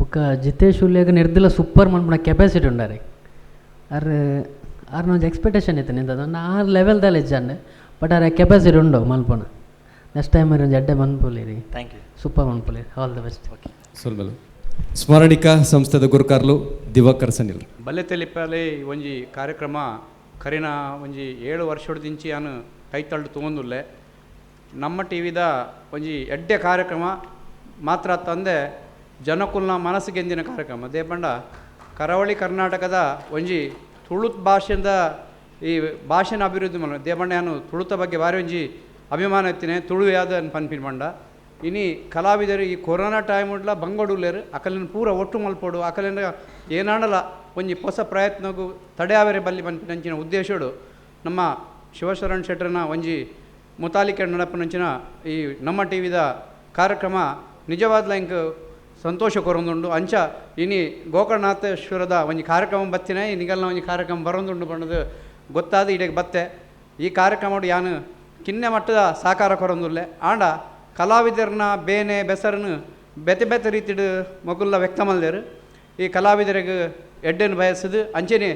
ಬೊಕ್ಕ ಜಿತೇಶ್ ಉಲ್ಲೇಖ ನಿರ್ದಿಲ ಸೂಪರ್ ಮನ್ಪುನ ಕೆಪಾಸಿಟಿ ಉಂಡಾರೆ ಅರ್ ಆರ್ನ ಒಂಜಿ ಎಕ್ಸ್ಪೆಕ್ಟೇಷನ್ ಇತ್ತು ನಿಂತದ ಆರ್ ಲೆವೆಲ್ ದಾಲ ಇಜ್ಜಾಂಡ್ but R capacity ಉಂಡು ಮನ್ಪುನ. ನೆಕ್ಸ್ಟ್ ಟೈಮ್ ಒಂಜಿ ಎಡ್ಡೆ ಮನ್ಪುಲಿರಿ. Thank you. Super ಮನ್ಪುಲಿರಿ. All the best. Okay. ಸೋಲ್ಮೇಲು Smaranika ಸಂಸ್ಥೆದ ಗುರುಕಾರ್ಲು ದಿವಾಕರ್ ಸನಿಲ್. ಬಲ್ಲೆ ತೆಲಿಪಾಲೆ ಒಂಜಿ ಕಾರ್ಯಕ್ರಮ ಕರಿನ ಒಂಜಿ 7 ವರ್ಷದಿಂಚಿ ಅನು ಕೈತಳ್ಳು ತೊಗೊಂದುಲ್ಲೆ. ನಮ್ಮ ಟಿ ವಿದ ಒಂಜಿ ಎಡ್ಡೆ ಕಾರ್ಯಕ್ರಮ ಮಾತ್ರ ತಂದೆ ಜನಕುಲ್ನ ಮನಸ್ಸಿಗೆಂದಿನ ಕಾರ್ಯಕ್ರಮ. ದೇಪಂಡ ಕರಾವಳಿ ಕರ್ನಾಟಕದ ಒಂಜಿ ತುಳು ಭಾಷೆಯಿಂದ ಈ ಭಾಷೆನ ಅಭಿವೃದ್ಧಿ ಮಲ್ಲ ದೇಪಂಡ ನಾನು ತುಳುತ ಬಗ್ಗೆ ಭಾರಿ ಒಂಜಿ ಅಭಿಮಾನ ಎತ್ತಿನಿ ತುಳು ಯಾದ ಪನ್ಪಿನ ಪಂಡ. ಇನಿ ಕಲಾವಿದರು ಈ ಕೊರೋನಾ ಟೈಮ್ ಉಡ್ಲ ಬಂಗೋಡುಲ್ಲೇರು ಅಕಲಿನ ಪೂರ ಒಟ್ಟು ಮಲ್ಪೋಡು ಅಕಲಿನ ಏನಾಡಲ ಒಂಜಿ ಹೊಸ ಪ್ರಯತ್ನಗೂ ತಡೆಯಾವರೆ ಬಲ್ಲಿ ಪನ್ಪಿನಂಚಿನ ಉದ್ದೇಶಡು ನಮ್ಮ ಶಿವಶರಣ್ ಶೆಟ್ಟರ್ನ ಒಂಜಿ ಮುತಾಲಿಕೆ ನಡಪನಂಚಿನ ಈ ನಮ್ಮ ಟಿ ವಿದ ಕಾರ್ಯಕ್ರಮ ನಿಜವಾದ್ಲ ಇಂಕ್ ಸಂತೋಷ ಕೊರೊಂದುಂಡು. ಅಂಚ ಇನಿ ಗೋಕರ್ಣನಾಥೇಶ್ವರದ ಒಂಜಿ ಕಾರ್ಯಕ್ರಮ ಬತ್ತಿನ ಈ ನಿಗಲ್ನ ಒಂಜಿ ಕಾರ್ಯಕ್ರಮ ಬರೋಂದುಂಡು ಬಣ್ಣದು ಗೊತ್ತಾದ ಇಡೆಗೆ ಬತ್ತೆ. ಈ ಕಾರ್ಯಕ್ರಮ ಯಾನು ಕಿನ್ನೆ ಮಟ್ಟದ ಸಾಕಾರ ಕೊರೊಂದುಲ್ಲೆ ಆಂಡ ಕಲಾವಿದರನ್ನ ಬೇನೆ ಬೆಸರನ್ನು ಬೆತೆ ಬೆತೆ ರೀತಿಡು ಮೊಗುಲ್ಲ ವ್ಯಕ್ತ ಮಲ್ದೇರು. ಈ ಕಲಾವಿದರಿಗೆ ಎಡ್ಡೆನು ಬಯಸದು ಅಂಚೆನೆ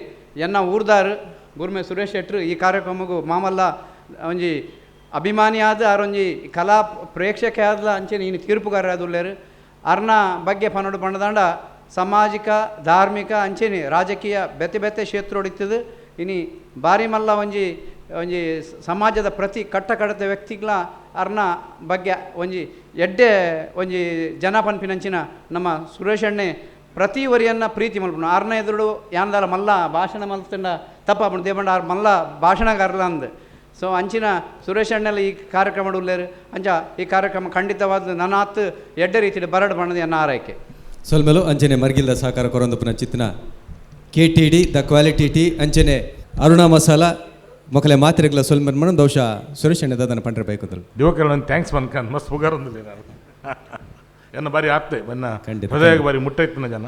ಎನ್ನ ಊರ್ದಾರು ಗುರ್ಮೆ ಸುರೇಶ್ ಶೆಟ್ರು ಈ ಕಾರ್ಯಕ್ರಮಗೂ ಮಾಮಲ್ಲ ಒಂಜಿ ಅಭಿಮಾನಿಯಾದ ಆರೊಂಜಿ ಕಲಾ ಪ್ರೇಕ್ಷಕ ಆದ್ಲ ಅಂಚೆನೆ ಇನ್ನು ತೀರ್ಪುಗಾರ ಆದುಲ್ಲೇರು. ಅರ್ನ ಬಗ್ಗೆ ಪನ್ನಡು ಪಂಡದಾಂಡ ಸಾಮಾಜಿಕ ಧಾರ್ಮಿಕ ಅಂಚೆನೆ ರಾಜಕೀಯ ಬೆತೆ ಬೆತೆ ಕ್ಷೇತ್ರೋಡಿತ್ತದು. ಇನಿ ಬಾರಿ ಮಲ್ಲ ಒಂಜಿ ಒಂಜಿ ಸಮಾಜದ ಪ್ರತಿ ಕಟ್ಟ ಕಡತ ವ್ಯಕ್ತಿಗಳ ಅರ್ನ ಬಗ್ಗೆ ಒಂಜಿ ಎಡ್ಡೆ ಒಂಜಿ ಜನ ಪನ್ಪಿನಂಚಿನ ನಮ್ಮ ಸುರೇಶಣ್ಣೆ ಪ್ರತಿ ವರಿಯನ್ನ ಪ್ರೀತಿ ಮಲ್ಪುನು. ಆರ್ನ ಎದುರು ಯಾಂದಾಲ ಮಲ್ಲ ಭಾಷಣ ಮಲ್ತಂಡ ತಪ್ಪಾಪುಂಡು ದೇಪಂಡ ಆರ್ ಮಲ್ಲ ಭಾಷಣಗಾರಲ ಅಂದ್. ಸೊ ಅಂಚಿನ ಸುರೇಶ್ ಅಣ್ಣೆಲ್ಲ ಈ ಕಾರ್ಯಕ್ರಮ ಉಲ್ಲೇರು. ಅಂಚ ಈ ಕಾರ್ಯಕ್ರಮ ಖಂಡಿತವಾದ ನನಾತ್ ಎಡ್ಡೆ ರೀತಿಯಲ್ಲಿ ಬರಡು ಬಣ್ಣದ ಎನ್ನ ಆರೈಕೆ. ಸೊಲ್ಮೆಲು ಅಂಚನೆ ಮರ್ಗಿಲ್ದ ಸಹಕಾರ ಕೊರೊಂದುಪುನ ಚಿತ್ನ K T D the quality tea ಅಂಚನೆ ಅರುಣಾ ಮಸಾಲ ಮೊಕಲೆ ಮಾತ್ರೆಗಳ ಸೊಲ್ಮೆನ್ ಮಣ ಬಹುಶಃ ಸುರೇಶ್ ಅಣ್ಣ ದಾದನ ಪಂಡ್ರೆ ಬೇಕು. ದಿವಾಕರ್ ನನ್ನ thanks ಮನ್ಕಂದ್ ಮಸ್ತ್ ಪುಗಾರೊಂದಿಲ್ಲ ನಾನು ಎನ್ನ ಬಾರಿ ಆಪ್ತೆ ಬನ್ನ ಹೃದಯ ಬಾರಿ ಮುಟ್ಟೈತಿನ ಜನ.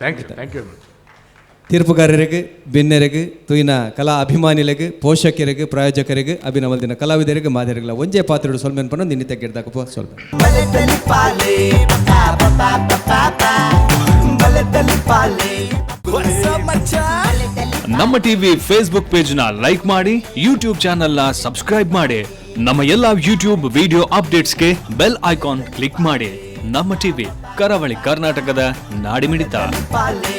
Thank you, thank you very much. ತೀರ್ಪುಗಾರರಿಗೆ ಬಿನ್ನೆರೆಗೆ ತುಯಿನ ಕಲಾ ಅಭಿಮಾನಿಲೆಗೆ ಪೋಷಕರಿಗೆ ಪ್ರಾಯೋಜಕರಿಗೆ ಅಭಿನವಲ್ದಿನ ಕಲಾವಿದರಿಗೆ ಮಾದರಿಗಳ ಒಂಜೇ ಪಾತ್ರೆಡು ಸೊಲ್ಮೆನ್ ಪನ್ನ ನಿನ್ನೆ ತೆಗೆದಾಕಪ್ಪ ಸೊಲ್ಮೆ. ನಮ್ಮ TV Facebook page ನ ಲೈಕ್ ಮಾಡಿ, ಯೂಟ್ಯೂಬ್ ಚಾನೆಲ್ ನ ಸಬ್ಸ್ಕ್ರೈಬ್ ಮಾಡಿ, ನಮ್ಮ ಎಲ್ಲಾ ಯೂಟ್ಯೂಬ್ ವಿಡಿಯೋ ಅಪ್ಡೇಟ್ಸ್ಗೆ bell icon click ಮಾಡಿ. ನಮ್ಮ ಟಿವಿ ಕರಾವಳಿ ಕರ್ನಾಟಕದ ನಾಡಿಮಿಡಿತ. ಪಾಲೆ